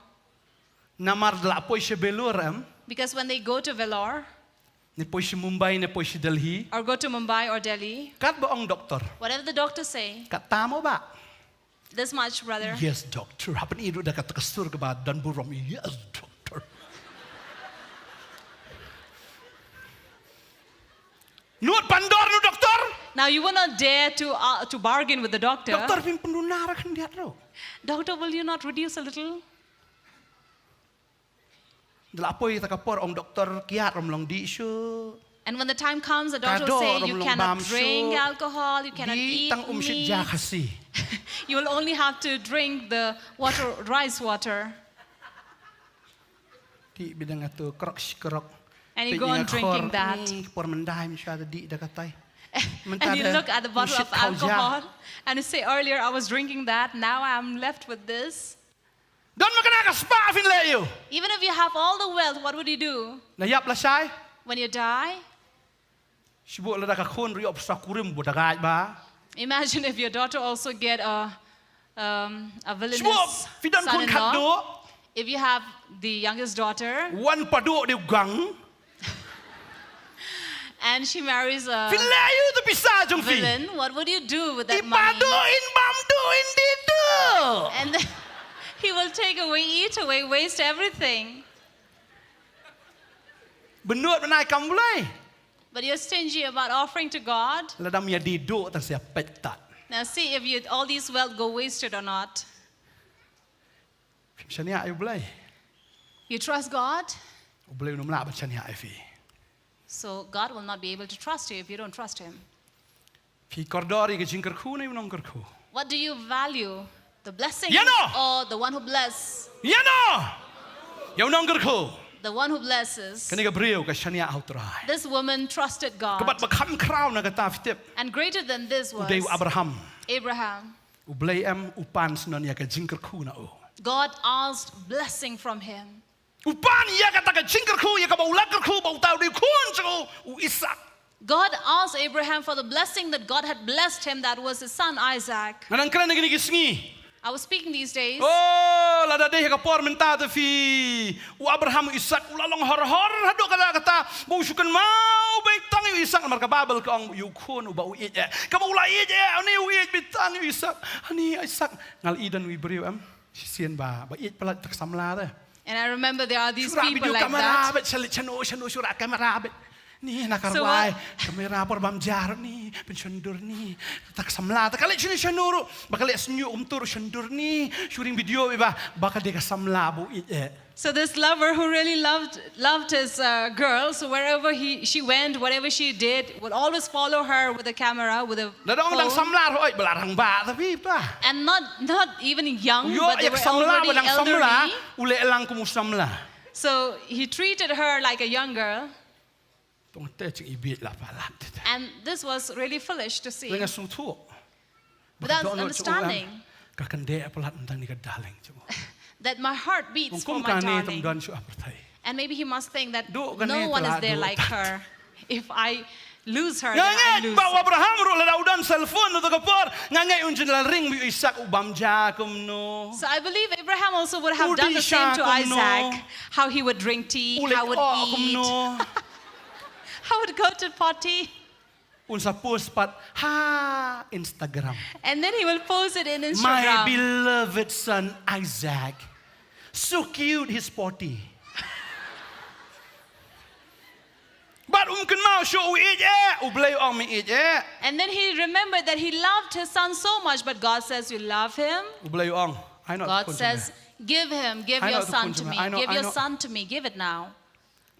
Namar da la poi sha Belur em. Because when they go to Vellore, Ne poi sha Mumbai, ne poi sha Delhi. Or go to Mumbai or Delhi, Kat ba ong doktor. Whatever the doctors say, Kat tamo ba. This much, brother. Yes, doctor. Hapan idu da kat kastur ke ba dan burom. Yes, doctor. Nut pandor nu doktor. Now you will not dare to uh, to bargain with the doctor. Doktor pin penduna rak hendiat ro. Doctor, will you not reduce a little? Da la poi ta ka por ong doktor kiat rom long di shu. And when the time comes, the doctor Kado will say rom you long cannot bam drink shu. Alcohol, you cannot Di eat tang um shit meat. Ja khasi. You will only have to drink the water, rice water. Ti bidang atu krok shi krok. And you go on drinking that. Por mynta mynta sha da dih da katai. And you look at the bottle of alcohol and you say, "Earlier I was drinking that, now I'm left with this." Don ma kane ka spah phin leh ïa u. Even if you have all the wealth, what would you do? Na ïap lashai. When you die? Shibun lada ka khun ruh ïoh pisa kurim bun da gait ba. Imagine if your daughter also get a, um, a villainous son-in-law. Shibun, phi don khun khatduh. If you have the youngest daughter. Wan paduh de gang. And she marries a villain, what would you do with that money? Phi leh ïa u da pisa jong phi. I paduh in bam duh in dih duh. And then he will take away, eat away, waste everything. Bynnud ban ai kam Blei. But you're stingy about offering to God. Lada ym ïa dih duh tang sa ïa peit tad. Now see if you, all these wealth go wasted or not. Phim shaniah ïa u Blei. You trust God? U Blei un ym lah ban shaniah ïa phi. So God will not be able to trust you if you don't trust him. Phi kordor ïa ka jingkyrkhu ne ïa u nongkyrkhu? What do you value? The blessing or the one who bless? Ïa no? Ïa u nongkyrkhu. The one who blesses. Kane ka briew ka shaniah ha u Trai. This woman trusted God. Kaba, ba kham khraw na kata phi tip. And greater than this was, u dei u Abraham. Abraham. U Blei em u pan sngewbha ïa ka jingkyrkhu na u. God asked blessing from him. U pan ïa kata ka jingkyrkhu, ïa kaba u la kyrkhu ba uta u dei u khun jong u, u Isaak. God asked Abraham for the blessing that God had blessed him, that was his son Isaac. Nga dang kren ha kine ki sngi. I was speaking these days. Oh, lada dei ha ka por mynta te phi, u Abraham, u Isaak u la long hor hor haduh katta katta ba u shu kynmaw beit tang ïa u Isaak, namar ka Baibl ka ong ïa u khun uba u ïeit eh. Kaba u la ïeit eh, une u ïeit beit tang ïa u Isaak. Hani Isaak, nga la i don uwei u briew em, shisien ba, ba ïeit palat, tak samla te. And I remember there are these people like that. Shu rah video kamera beit, sha leit shano shano, shu rah kamera beit. Ni na ka rwai, kamera por bam jar ni, pynshondur ni. Tak samla te, ka leit shano shano ruh, ba ka leit sngew kumto ruh shondur ni. Shu ring video beit ba, ba ka dei ka samla ba u ïeit eh. So this lover who really loved, loved his, uh, girl, so wherever he, she went, whatever she did, would always follow her with a camera, with a phone. Lada ong dang samla ruh, oi, ba la rangbah te phi ba. And not, not even young, but they were already elderly. U ïoh ïa ka samla, ba dang samla, u leh lang kum u samla. So he treated her like a young girl. Tang te jingibit la palat. And this was really foolish to see. Leng sngewthuh. Without understanding. Ka kyndit palat tang ne ka darling jong u. That my heart beats for my darling. Kum kane tam don shuh ha pyrthei. And maybe he must think that no one is there like her. If I lose her, then I lose. Nga ngeit ba u Abraham ruh lada u don cellphone ha kata ka por, nga ngeit un jin la ring beit ïa u Isaak, u bam ja kumno. So I believe Abraham also would have done the same to Isaac, how he would drink tea, how he would eat. U leit oh kumno. How would go to potty. Un sa post pat ha Instagram. And then he will post it in Instagram. My beloved son Isaac. So cute his potty. Bad um kynmaw shuh u ïeit eh, u Blei u ong me ïeit eh. And then he remembered that he loved his son so much, but God says, "You love him?" U Blei u ong, "Ai noh." God says, "Give him, give your son to me, give your son to me, give it now."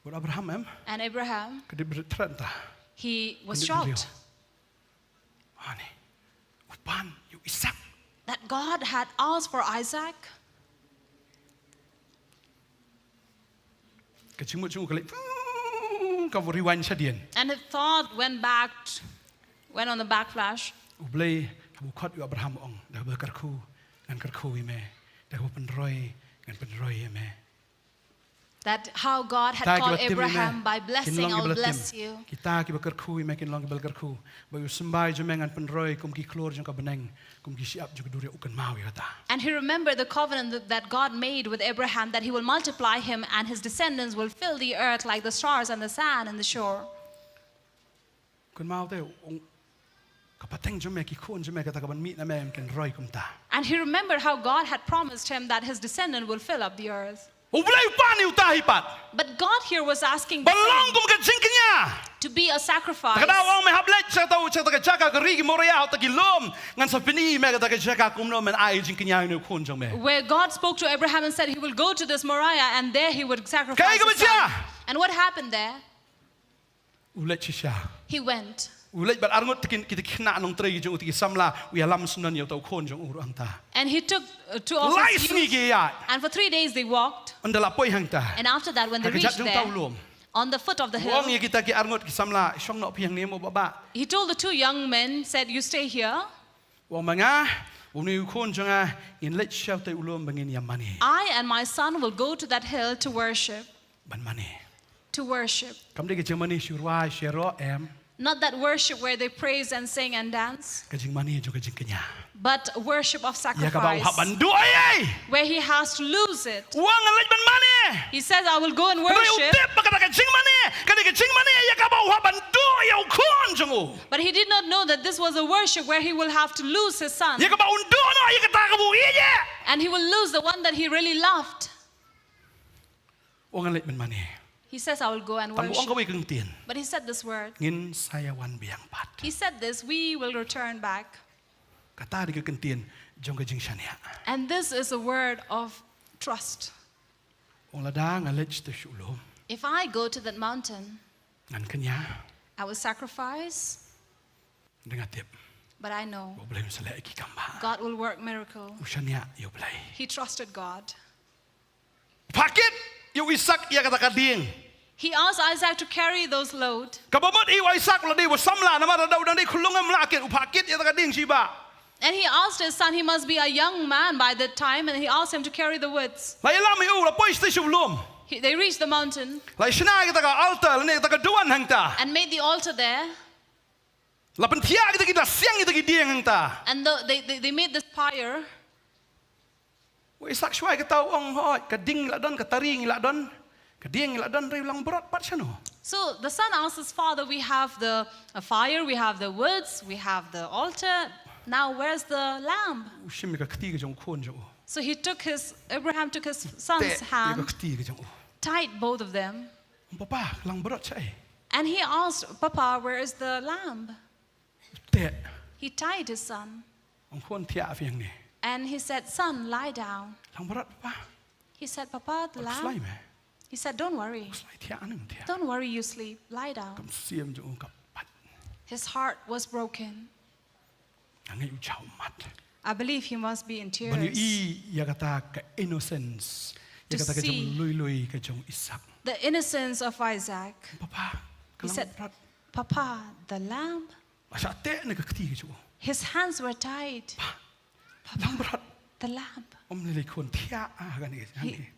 Bad Abraham em. And Abraham, ka dei ba rit thret ta. He was shocked. Ani, u pan ïa u Isaak. That God had asked for Isaac. Ka jingmut jong u ka leit, ka rewind shadien. And his thought went back, went on the backflash. U Blei haba u khot ïa u Abraham u ong, da kaba kyrkhu ngan kyrkhu ïa me, da kaba pynroi ngan pynroi ïa me. That how God had called Abraham, "By blessing, I will bless you." Kita kiba kyrkhu ïa me kin long kiba la kyrkhu. Ba ïa u symbai jong me ngan pynroi kum ki khlur jong ka bneng, kum ki shyiap jong ka duriaw, u kynmaw ïa kata. And he remembered the covenant that, that God made with Abraham, that he will multiply him and his descendants will fill the earth like the stars and the sand in the shore. Kynmaw te, ong, ka pateng jong me, ki khun jong me, kata ka ban mih na me, kin roi kumta. And he remembered how God had promised him that his descendant will fill up the earth. U Blei u pan ïa uta hi pat. But God here was asking ba long kum ka jingkñia, to be a sacrifice. Kata u ong me hap leit sha kata, sha kata ka jaka ka ri Moriah, ha kata ki lum, ngan sa pyni ïa me kata ka jaka kumno men ai jingkñia ïa une u khun jong me. Where God spoke to Abraham and said he will go to this Moriah and there he would sacrifice his son. Kaei kaba jia? And what happened there? U leit shisha. He went. U leit bad arngut kita ki khynnah nongtrei jong u, kita ki samla, u ïalam syndon ïa uta u khun jong u ruh hangta. And he took, uh, two of his youths. Lai sngi ki ïaid. And for three days they walked. Ynda la poi hangta. And after that, when they reached there, ha ka jaka jong uta u lum, on the foot of the hill. U ong ïa kita ki arngut ki samla, "Shong noh phi hangne mo, Bah." He told the two young men, said, "You stay here." U ong, "Ma nga, une u khun jong nga, ngin leit sha utei u lum ba ngin ïa mane." "I and my son will go to that hill to worship." Ban mane. To worship. Kam dei ka jingmane shu rwai shu ïaroh, em. Not that worship where they praise and sing and dance. Ka jingmane jong ka jingkñia. But worship of sacrifice. Ïa kaba u hap ban duh ei ei. Where he has to lose it. U ong, "Ngan leit ban mane." He says, "I will go and worship." Hynrei u tip ba kata ka jingmane ka dei ka jingmane ïa kaba u hap ban duh ïa u khun jong u. But he did not know that this was a worship where he will have to lose his son. Ïa kaba un duh noh ïa kata kaba u ïeit. And he will lose the one that he really loved. U ong, "Ngan leit ban mane." He says, "I will go and worship." Tang u ong kawei ka ktien. But he said this word. "Ngin sa ïa wan biang pat." He said this, "We will return back." Kata dei ka ktien jong ka jingshaniah. And this is a word of trust. U ong, "Lada nga leit sha utei u lum, if I go to that mountain, ngan kñia, I will sacrifice, hynrei nga tip, but I know, U Blei un sa leh ïa ki kam ba, God will work miracle." U shaniah ïa U Blei. He trusted God. Phah kit ïa u Isaak ïa kata ka dieng. He asked Isaac to carry those load. Kaba mut ïa u Isaak u la dei u samla namar lada u dang dei khyllung em lah kit, u phah kit ïa kata ka dieng sha i bah. And he asked his son, he must be a young man by that time, and he asked him to carry the woods. La ïalam ïa u, la poi sha utei u lum. He, they reached the mountain. La shna ïa kata ka altar lane kata ka duwan hangta. And made the altar there. La pynthiah kita ki, la siang kita ki dieng hangta. And the, they, they, they made this fire. U Isaak shuwa ïa kata u ong, "Hooid, ka dieng ngi la don, ka tari ngi la don, ka dieng ngi la don, hynrei u langbrot pat shano?" So the son asks his father, "We have the, uh, fire, we have the woods, we have the altar. Now where's the lamb?" U shim ïa ka kti ka jong u khun jong u. So he took his, Abraham took his son's hand. Teh ïa ka kti ka jong u. Tied both of them. "Papa, langbrot shaei?" And he asked, "Papa, where is the lamb?" Teh. He tied his son. Ong, "Khun, thiah phi hangne." And he said, "Son, lie down." "Langbrot, Papa." He said, "Papa, the lamb." Slai me. He said, "Don't worry. Slai, thiah hangne, thiah." "Don't worry, you sleep. Lie down." Ka mynsiem jong u ka pat. His heart was broken. Nga ngeit u jhah ummat. I believe he must be in tears. Ban ïohi ïa kata ka innocence, ïa kata ka jong lui lui ka jong Isaak. The innocence of Isaac. "Papa, ka langbrot." He said, "Papa, the lamb." La shah teh na ka kti ka jong u. His hands were tied. "Pa, langbrot." "The lamb." Ym lei lei khun, thiah hangne,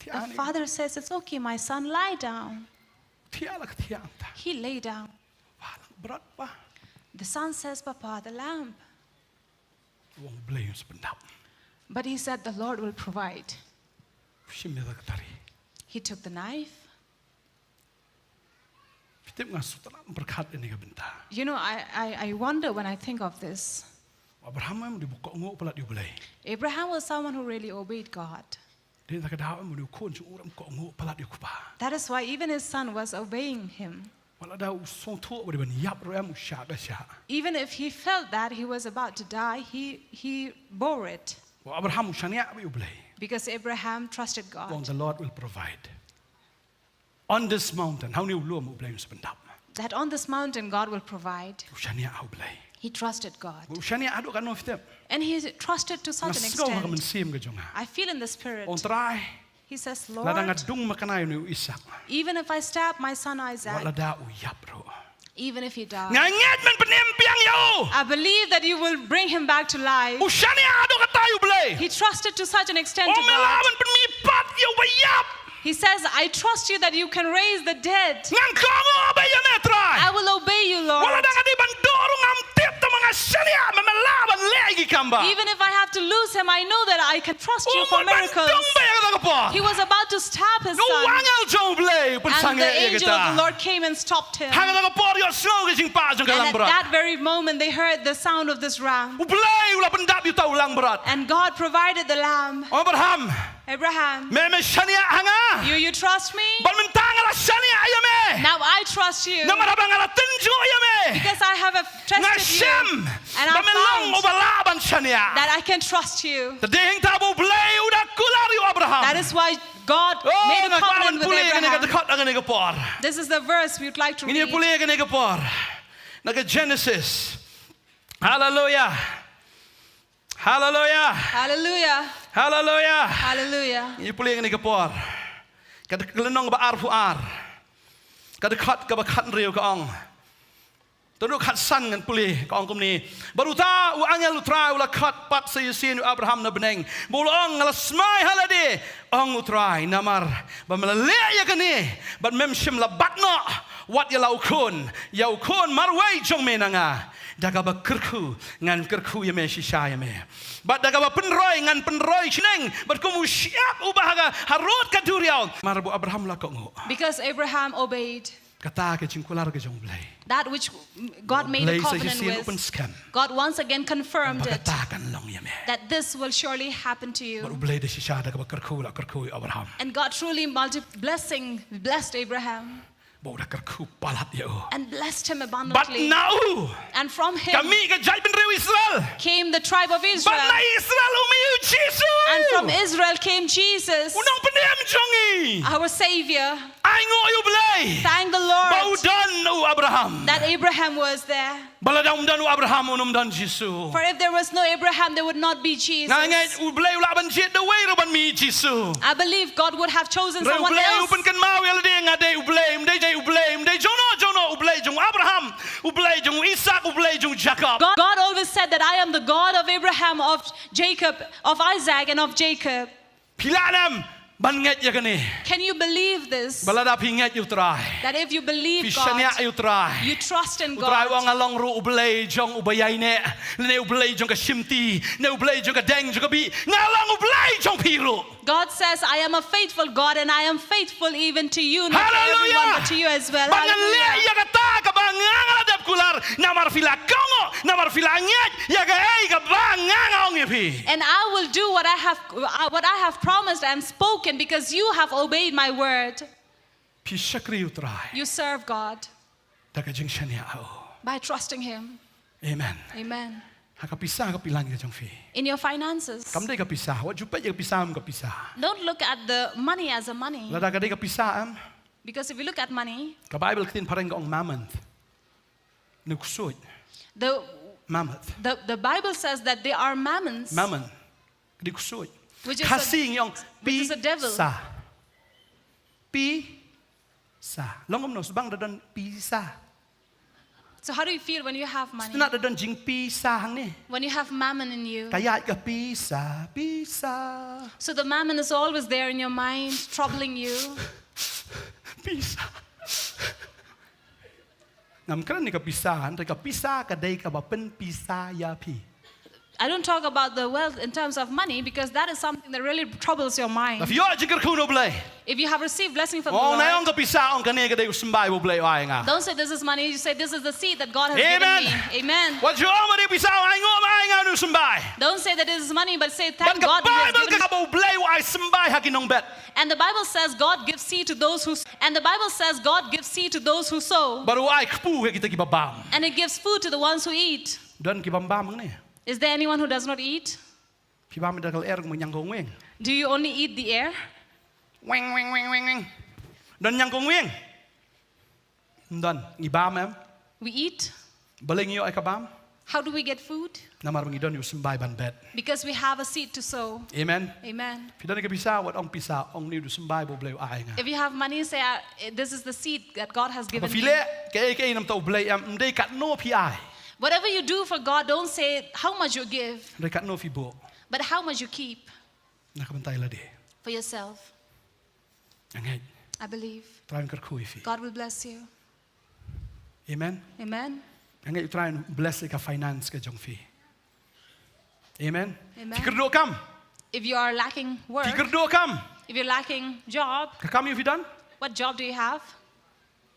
thiah hangne. The father says, "It's okay, my son, lie down." Thiah la ka thiah hangta. He lay down. "Pa, langbrot, Pa." The son says, "Papa, the lamb." U ong, "U Blei un sa pyndap." But he said, "The Lord will provide." U shim ïa ka tari. He took the knife. Phi tip, nga sngewtynnat pyrkhat ïa kane ka bynta. You know, I, I, I wonder when I think of this. U Abraham em u dei ba u kohnguh palat ïa U Blei. Abraham was someone who really obeyed God. Dei na kata ka daw em u dei u khun jong u ruh em u kohnguh palat ïa u kpa. That is why even his son was obeying him. Wat la da u sngewthuh ba dei ban ïap ruh em u shah ka shah. Even if he felt that he was about to die, he, he bore it. U Abraham u shaniah bha ïa U Blei. Because Abraham trusted God. U ong, "The Lord will provide." On this mountain, ha une u lum U Blei un sa pyndap. That on this mountain God will provide. U shaniah ha U Blei. He trusted God. U shaniah haduh katno phi tip? And he trusted to such an extent. Nga sngew ha ka mynsiem ka jong nga. I feel in the spirit. U ong, Trai, he says, "Lord, lada nga dung makna ïa une u Isaak, even if I stab my son Isaac, wat la da u ïap ruh, even if he dies, nga ngeit men pynim biang ïa u." I believe that you will bring him back to life. U shaniah haduh katta ïa U Blei. He trusted to such an extent to God. U ong, "Me lah ban pynmihpat ïa uba ïap." He says, "I trust you that you can raise the dead." Ngan kohnguh bha ïa me, Trai. I will obey you, Lord. Wat la da nga dei ban duh ruh ngam tip, tangba nga shaniah me, me lah ban leh ïa ki kam ba. Even if I have to lose him, I know that I can trust you for miracles. U ong ban dung bha ïa kata ka por. He was about to stab his son. U angel jong U Blei u pynsangeh ïa kata. And the angel of the Lord came and stopped him. Ha kata ka por ïohsngew ka jingpah jong ka langbrot. And at that very moment, they heard the sound of this ram. U Blei u la pyndap ïa uta u langbrot. And God provided the lamb. Abraham. Abraham. Me, me shaniah ha nga. You, you trust me? Bad mynta nga la shaniah ïa me. Now I trust you. Namar haba nga la tynjuh ïa me, because I have a trusted you. Nga shem ba me long uba lah ban shaniah. And I found that I can trust you. Te dei hangta ba U Blei u da kular ïa u Abraham. That is why God made a covenant with Abraham. Oh, nga kwah ban pule ïa kane ka dkhot ha kane ka por. This is the verse we would like to read. Ngin ïa pule ïa kane ka por na ka Genesis. Haleluia. Haleluia. Haleluia. Haleluia. Haleluia. Ngi pule kane ka por. Ka, ka lynnong ba arphew ar. Ka dkhot kaba khathynriew ka ong. Te naduh khatsan ngan pule, ka ong kumne. Bad uta u angel u Trai u la khot pat sha ïasien u Abraham na bneng. Bad u la ong, nga la smai ha lade, ong u Trai, namar ba me la leh ïa kane bad mem shym la bat noh wat ïa la u khun, ïa u khun marwei jong me na nga. Da kaba kyrkhu ngan kyrkhu ïa me, shisha ïa me. Bad da kaba pynroi ngan pynroi shneng bad kum u shyiap uba ha ka harud ka duriaw. Namar ba u Abraham u la kohnguh. Because Abraham obeyed. Kata ka jingkular ka jong U Blei. That which God made a covenant with. U Blei sa shisien u pynskhem. God once again confirmed it. Ba kata kan long ïa me. That this will surely happen to you. Bad U Blei da shisha da kaba kyrkhu u la kyrkhu ïa u Abraham. And God truly multi-, blessing, blessed Abraham. Bad u da kyrkhu palat ïa u. And blessed him abundantly. Bad na u. And from him. Ka mih ka jaitbynriew Israel. Came the tribe of Israel. Bad na Israel u mih u Jisu. And from Israel came Jesus. U nongpynim jong ngi. Our Savior. Ainguh ïa U Blei. Thank the Lord. Ba u don u Abraham. That Abraham was there. Ba lada um don u Abraham un ym don Jisu. For if there was no Abraham, there would not be Jesus. Nga ngeit U Blei u lah ban jied da uwei ruh ban mih Jisu. I believe God would have chosen someone else. Hynrei U Blei u pynkynmaw ïa lade, nga dei U Blei, ym dei jong U Blei, ym dei jong no jong no, U Blei jong u Abraham, U Blei jong u Isaak, U Blei jong u Jakob. God, God always said that I am the God of Abraham, of Jacob, of Isaac, and of Jacob. Phi lah ne em ban ngeit ïa kane? Can you believe this? Ba lada phi ngeit ïa U Trai. That if you believe God, phi shaniah ïa U Trai. You trust in God. U Trai u ong nga long ruh U Blei jong uba ïaineh, ne U Blei jong ka shimti, ne U Blei jong ka deng jong ka bih, nga long U Blei jong phi ruh. God says, I am a faithful God and I am faithful even to you, not to everyone, but to you as well. Hallelujah. Ba nga leh ïa kata kaba nga nga la dep kular, namar phi la kohnguh, namar phi la ngeit ïa kaei kaba nga nga ong ïa phi. And I will do what I have, uh, what I have promised and spoken because you have obeyed my word. Phi shakri U Trai. You serve God. Da ka jingshaniah ha u. By trusting him. Amen. Amen. Ha ka pisa, ha ka pisa ka jong phi. In your finances. Kam dei ka pisa, wat ju peit ïa ka pisa, ym ka pisa. Don't look at the money as a money. Lada ka dei ka pisa em. Because if you look at money, ka Bible ka ktien phareng ka ong mammon. Une u ksuid. The, mammon. The, the Bible says that they are mammons. Mammon. Ka dei u ksuid. Which is a, Khasi ngi ong, which is a devil. Pisa. Pisa. Long kumno, shu bang da don pisa. So how do you feel when you have money? Shu nang da don jingpisa hangne. When you have mammon in you. Ka ïaid ka pisa, pisa. So the mammon is always there in your mind, troubling you. Pisa. Ngam kren ïa ka pisa, hynrei ka pisa ka dei kaba pynpisa ïa phi. I don't talk about the wealth in terms of money because that is something that really troubles your mind. Lada phi ïoh jingkyrkhu na U Blei. If you have received blessing from the Lord, ong, nai ong ka pisa, ong kane ka dei u symbai ba U Blei u ai nga. Don't say this is money, you say this is the seed that God has given me. Amen. Amen. Wat ju ong ba dei pisa, ong ainguh ba ai nga une u symbai. Don't say that this is money, but say thank God he has given me. Bad ka Bible ka ong ba U Blei u ai symbai ha ki nongbet. And the Bible says God gives seed to those who, and the Bible says God gives seed to those who sow. Bad u ai kpu ha kita kiba bam. And he gives food to the ones who eat. Don ki bam bam hangne? Is there anyone who does not eat? Phi bam da ka lyer, mo, ñiangkongwieng? Do you only eat the air? Weng, weng, weng, weng, weng. Don ñiangkongwieng? Ym don. Ngi bam em? We eat. Balei ngi ïoh ïa ka bam? How do we get food? Namar ba ngi don ïa u symbai ban bet. Because we have a seed to sow. Amen. Amen. Phi don ïa ka pisa, wat ong pisa, ong une u symbai ba U Blei u ai nga. If you have money, say, "Ah, this is the seed that God has given me." Haba phi leh kaei kaei namar U Blei, ym dei katno phi ai. Whatever you do for God, don't say how much you give, hynrei katno phi buh, but how much you keep, na ka bynta ïa lade, for yourself. Nga ngeit, I believe, Trai un kyrkhu ïa phi. God will bless you. Amen. Amen. Nga ngeit U Trai un bless ïa ka finance ka jong phi. Amen. Amen. Phi kyrduh kam? If you are lacking work, phi kyrduh kam? If you're lacking job, ka kam aiu phi don? What job do you have?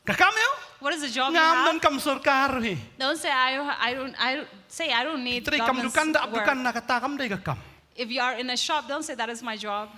Ka kam aiu? What is the job you have? Ngam don kam sorkar hi. Don't say, "I, I don't, I don't," say, "I don't need government's work." Trei kam dukan, da ap dukan, na kata kam dei ka kam. If you are in a shop, don't say, "That is my job."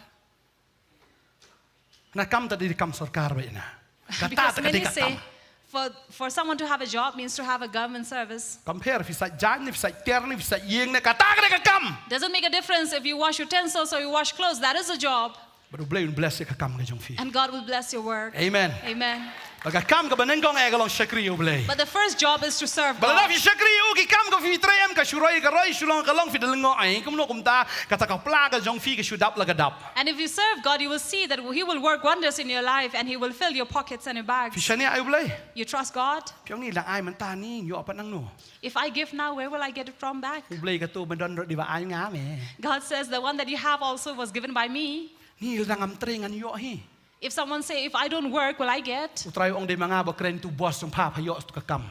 Na kam te dei kam sorkar beit na. Kata te dei ka kam. Because many say for, for someone to have a job means to have a government service. Kam pher phi sait jaiñ ne, phi sait ter ne, phi sait ïing ne, kata ka dei ka kam. Doesn't make a difference if you wash utensils or you wash clothes, that is a job. Bad U Blei un bless ïa ka kam ka jong phi. And God will bless your work. Amen. Amen. Bad ka kam kaba nyngkong eh ka long shakri ïa U Blei. But the first job is to serve God. Bad lada phi shakri ïa u, ki kam kaba phi trei em, ka shu roi ka roi, shu long ka long, phi da lyngngoh, eh, kumno kumta kata ka pla ka jong phi ka shu dap la ka dap. And if you serve God, you will see that He will work wonders in your life and He will fill your pockets and your bags. Phi shaniah ïa U Blei? You trust God? Phi ong, ni la ai mynta, ni ïoh pat nangno? If I give now, where will I get it from back? U Blei kato ba don ruh dei ba ai nga me. God says, the one that you have also was given by me. Ni lada ngam trei ngan ïoh hi? If someone say, if I don't work, will I get? U Trai u ong, dei ma nga ba kren ïa utu u boss jong pha, pha ïoh ïa utu ka kam.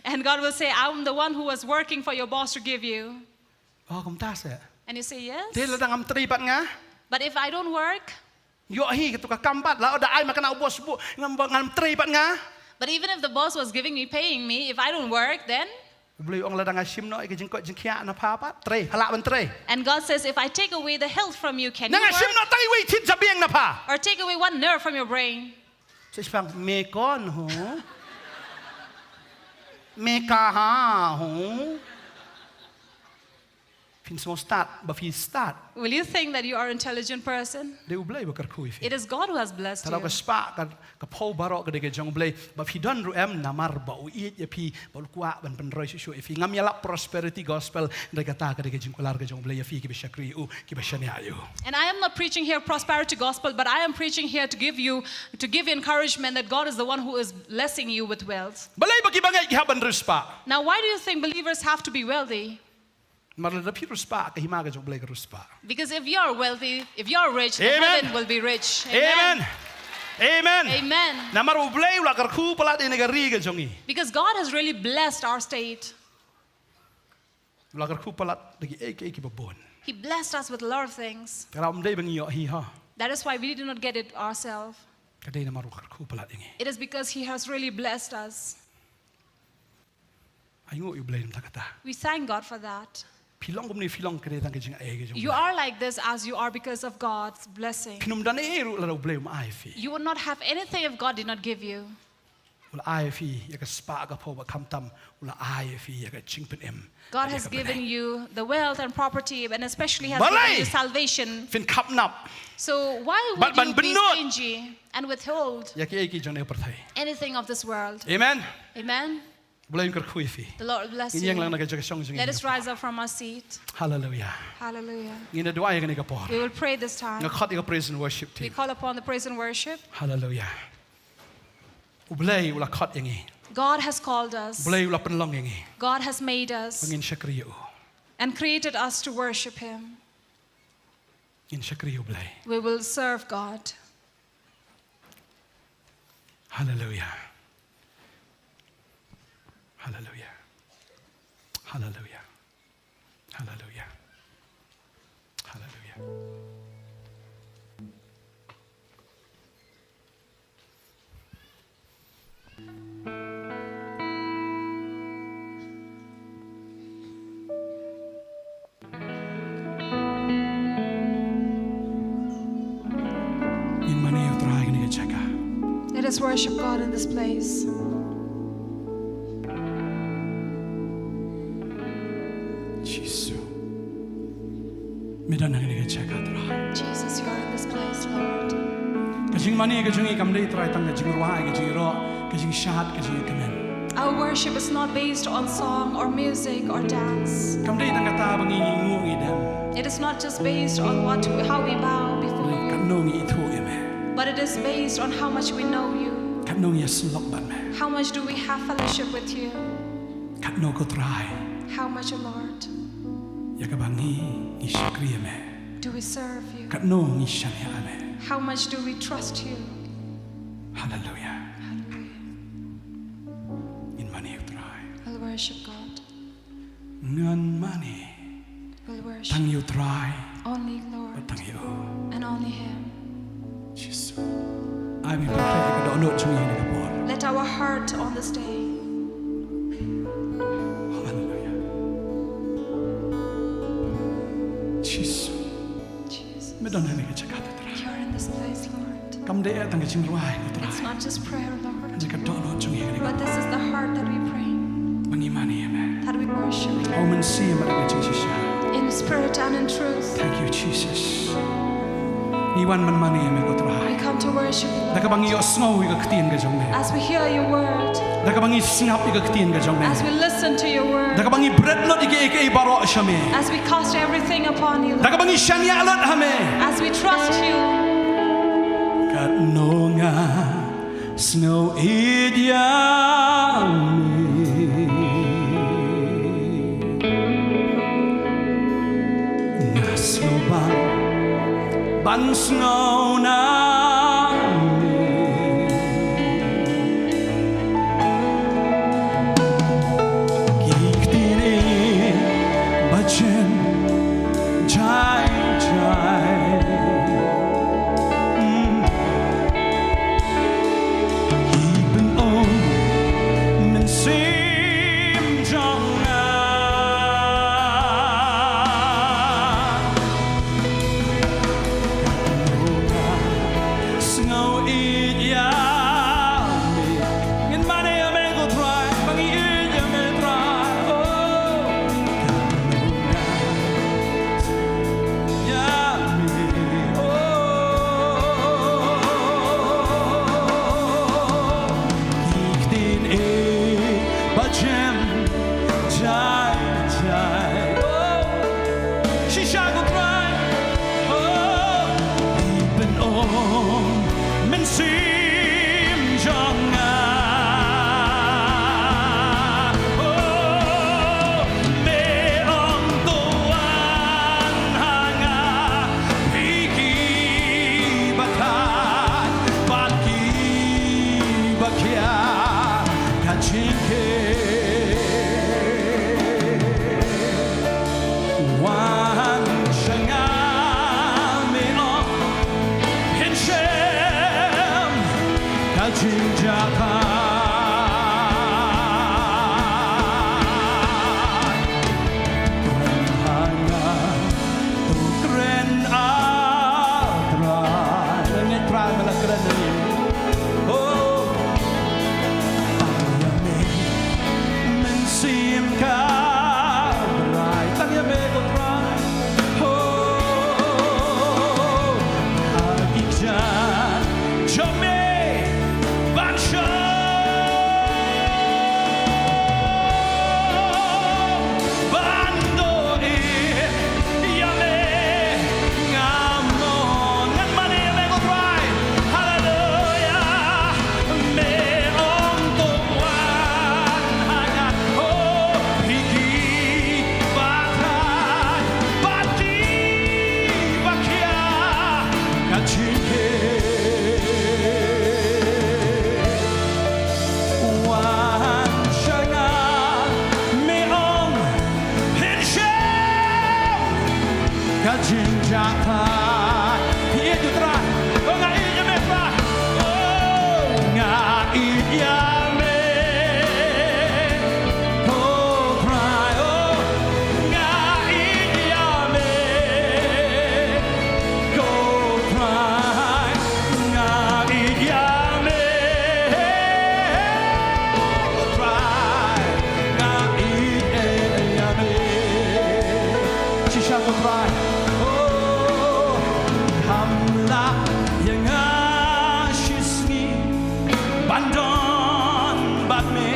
And God will say, I'm the one who was working for your boss to give you. Oh, kumta se. And you say, yes. Te lada ngam trei pat nga? But if I don't work? Ïoh hi katu ka kam pat, lada ai ma kane u boss, bu ngam, ngam trei pat nga. But even if the boss was giving me, paying me, if I don't work, then? U Blei u ong, lada nga shim noh ïa ka jingkoit jingkhiah na pha pat, trei, pha lah ban trei? And God says, if I take away the health from you, can you work? Lada nga shim noh tang iwei i thied jabieng na pha, or take away one nerve from your brain? Sa shu ong, मैं कौन हूँ? मैं कहाँ हूँ? Phin sngewstad ba phi stad? Will you think that you are an intelligent person? Dei U Blei ba kyrkhu ïa phi. It is God who has blessed you. Te ka spah ka, ka phew baroh ka dei ka jong U Blei, ba phi don ruh em namar ba u ïeit ïa phi, ba u kwah ban pynroi shuh shuh ïa phi. Ngam ïalap prosperity gospel, hynrei kata ka dei ka jingkular ka jong U Blei ïa phi kiba shakri ïa u, kiba shaniah ïa u. And I am not preaching here prosperity gospel, but I am preaching here to give you, to give you encouragement that God is the one who is blessing you with wealth. Balei ba kiba ngeit ki hap ban riewspah? Now, why do you think believers have to be wealthy? Namar lada phi riewspah, ka hima ka jong U Blei ka riewspah. Because if you are wealthy, if you are rich, the heaven will be rich. Amen. Amen. Amen. Namar U Blei u la kyrkhu palat ïa kane ka ri ka jong ngi. Because God has really blessed our state. U la kyrkhu palat da kiei kiei kiba bun. He blessed us with a lot of things. Te ym dei ba ngi ïoh hi ha. That is why we did not get it ourselves. Ka dei namar u la kyrkhu palat ïa ngi. It is because He has really blessed us. Ai nguh ïa U Blei namar kata. We thank God for that. Phi long kumne phi long, ka dei tang ka jingai ka jong U Blei. You are like this as you are because of God's blessing. Phin ym don ei ei ruh lada U Blei um ai ïa phi. You would not have anything if God did not give you. U la ai ïa phi ïa ka spah ka phew, bad khamtam u la ai ïa phi ïa ka jingpynim. God has given you the wealth and property, and especially has given you salvation. Balei phin khapnap? So why would you be stingy and withhold ïa kiei kiei jong kane ka pyrthei, anything of this world? Amen. Amen. U Blei un kyrkhu ïa phi. The Lord bless you. Ngin ïeng lang na ka jaka shong jong ngi. Let us rise up from our seat. Hallelujah. Hallelujah. Ngin ïa duwai ïa kane ka por. We will pray this time. Nga khot ïa ka praise and worship team. We call upon the praise and worship. Hallelujah. U Blei u la khot ïa ngi. God has called us. U Blei u la pynlong ïa ngi. God has made us. Ba ngin shakri ïa u. And created us to worship Him. Ngin shakri ïa U Blei. We will serve God. Hallelujah. Hallelujah. Hallelujah. Hallelujah. Hallelujah. Ngin mane ïa U Trai ha kane ka jaka. Let us worship God in this place. Jisu. Me don ha kane ka jaka, Trai. Jesus, you are in this place, Lord. Ka jingmane ka jong ngi kam dei, Trai, tang ka jingrwai, ka jingïaroh, ka jingshad, ka jingïakmen. Our worship is not based on song or music or dance. Kam dei tang kata ba ngi, ngi nguh ngi dem. It is not just based on what we, how we bow before you. Katno ngi ithuh ïa me. But it is based on how much we know you. Katno ngi ïasyllok bad me. How much do we have fellowship with you? Katno ko Trai. How much, O Lord? Ïa kaba ngi, ngi shakri ïa me. Do we serve you? Katno ngi shaniah ïa me. How much do we trust you? Hallelujah. Hallelujah. Ngin mane ïa U Trai. We'll worship God. Ngan mane. We'll worship. Tang ïa U Trai. Only Lord. Bad tang ïa u. And only Him. Jisu. Ai mi pyrkhat ïa ka dohnud jong ngi ha kane ka por. Let our heart on this day. Hallelujah. Jisu. Jesus. Me don ha kane ka jaka, Trai. You're in this place, Lord. Kam dei tang ka jingrwai, Trai. It's not just prayer, Lord. Ka dohnud jong ngi ha kane ka por. But this is the heart that we pray. Ba ngi mane ïa me. That we worship you. Ha u Mynsiem bad ka jingshisha. In spirit and in truth. Thank you, Jesus. Ngi wan ban mane ïa me ko Trai. We come to worship you, Lord. Da kaba ngi ïohsngew ïa ka ktien ka jong me. As we hear your word. Da kaba ngi sngap ïa ka ktien ka jong me. As we listen to your word. Da kaba ngi bret lut ïa kiei kiei baroh sha me. As we cast everything upon you, Lord. Da kaba ngi shaniah lut ha me. As we trust you. Katno nga sngew ïeit ïa me. Nga sngew bang ban sngew na me. Ki ktien ba jem jai jai. Mm. Ki pynong mynsiem jong nga. Sngew ïeit ïa me. Ngin mane ïa me ko Trai, ba ngi ïeit ïa me Trai. Oh. Ïa me. Oh. Ki ktien ba jem jai jai. Oh. Shisha ko Trai. Oh, i pynong mynsiem jong nga. Oh, me ong to wan ha nga. Phi ki ba thait bad ki ba khia ka jingkit. Wan sha nga me ong, phin shem ka jingjahthait. Kren ha nga, to kren ah Trai. Ngi Trai me la kren na ngi. Oh. Mynsiem ka rai tang ïa me ko Trai. Oh, ha ki kjat jong me ban shong ban doh ïa me. Nga mon ngan mane ïa me ko Trai. Haleluia. Me ong to wan ha nga. Oh, phi ki ba thait bad ki ba khia ka jingkit. Wan sha nga me ong, phin shem ka jingjahthait. Phi ïeit ïa u Trai. Oh, nga ïeit ïa me Trai. Oh, nga ïeit ïa me ko Trai. Oh, nga ïeit ïa me ko Trai. Nga ïeit ïa me ko Trai. Nga ïeit ïa me. Shisha ko Trai. Oh, kham lah ïa nga shisngi ban don bad me,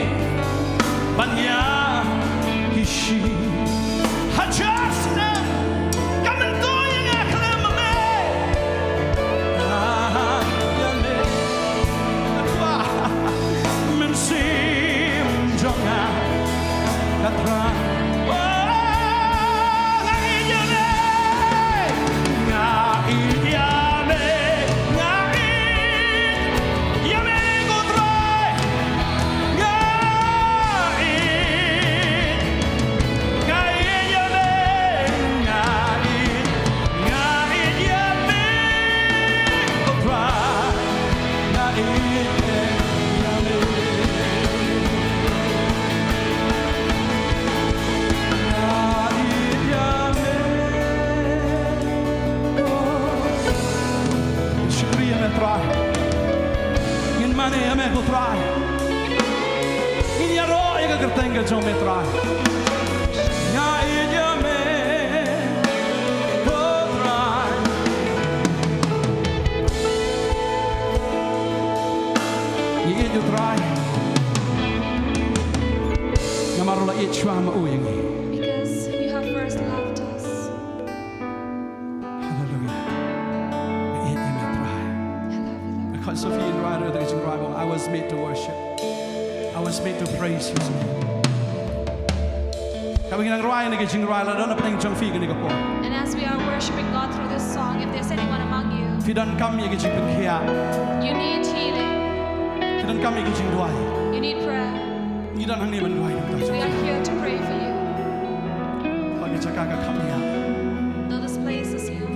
ban ïa ki shi. Hajar snem ka myntoi ïa nga khlem me. Ah, ïa me. Mynsiem jong nga ka Trai. Oh, nga ïeit ïa me. Nga ïeit ïa me. Nga ïeit ïa me ko Trai. Nga ïeit, nga ïeit ïa me. Nga ïeit, nga ïeit ïa me ko Trai. Nga ïeit ïa me. Nga ïeit ïa me. Oh. Shukriya me Trai. Ngin mane ïa me ko Trai. Ngin ïaroh ïa ka kyrteng ka jong me Trai. Nga ïeit ïa me ko Trai. Namar u la ïeit shuwa ma u ïa ngi. Because you have first loved us. Haleluia. Nga ïeit ïa me Trai. I love you, Lord. Khot Sophie in rwai ruh da ka jingrwai ba ong, I was made to worship. I was made to praise you. Kaba ngi nang rwai na ka jingrwai, lada don hapdeng jong phi kane ka por, And as we are worshiping God through this song, if there's anyone among you, phi donkam ïa ka jingpynkhiah. You need healing. Phi donkam ïa ka jingduwai. You need prayer. Ngi don hangne ban duwai na ka bynta jong We are here to pray for you. phi. Ba ka jaka ka kham ïa. Though this place is here,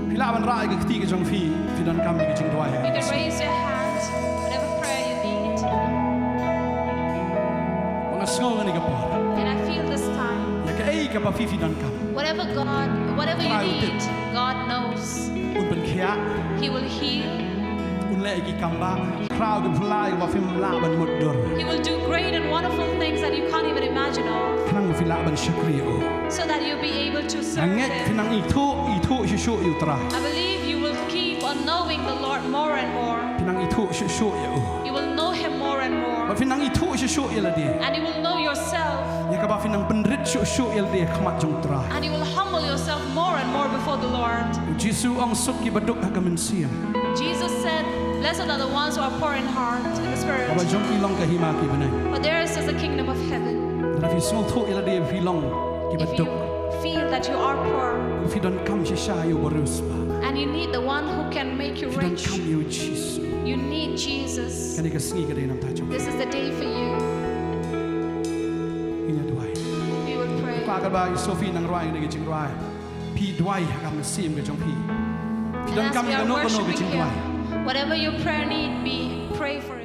Phi lah ban rah ïa ka kti ka jong phi, phi donkam ïa ka jingduwai. You can raise your hand, whatever prayer you need. Ba nga sngew kane ka por, And I feel this time, ïa kaei kaba phi phi donkam, whatever God, whatever you Try with need, God knows. Un pynkhiah. He will heal. Un leh ïa ki kambah, khraw ki pla ïa kaba phim lah ban mutdur. He will do great and wonderful things that you can't even imagine of, Khnang phi lah ban shakri ïa u. So that you'll be able to Nga serve ngeit phi Him. nang ithuh, ithuh shuh shuh ïa u Trai. I believe you will keep on knowing the Lord more and more. Phi nang ithuh shuh shuh ïa u. You will know Him more and more. Ba phi nang ithuh shuh shuh ïa lade. And you will know yourself. Ïa kaba phi nang pynrit shuh shuh ïa lade ha khmat jong u Trai. And you will humble yourself more and more before the Lord. U Jisu u ong, suk kiba duk ha ka mynsiem. Jesus said, "Blessed are the ones who are poor in heart, in the spirit." Kaba jong ki long ka hima ki bneng. For theirs is the kingdom of heaven. Lada phi sngewthuh ïa lade phi long kiba If you duk, feel that you are poor phi donkam shisha ïa u bariewspah. And you need the one who can make you Phi rich, donkam ïa u Jisu. You need Jesus. Kane ka sngi ka dei na ka bynta jong phi. This is the day for you. Ngin ïa duwai. We will pray. Kaba ka Sophie nang rwai kane ka jingrwai, phi duwai ha ka mynsiem ka jong phi. Phi And as donkam we ïa are kano kano ka worshiping jingduwai, here, whatever your prayer need be, pray for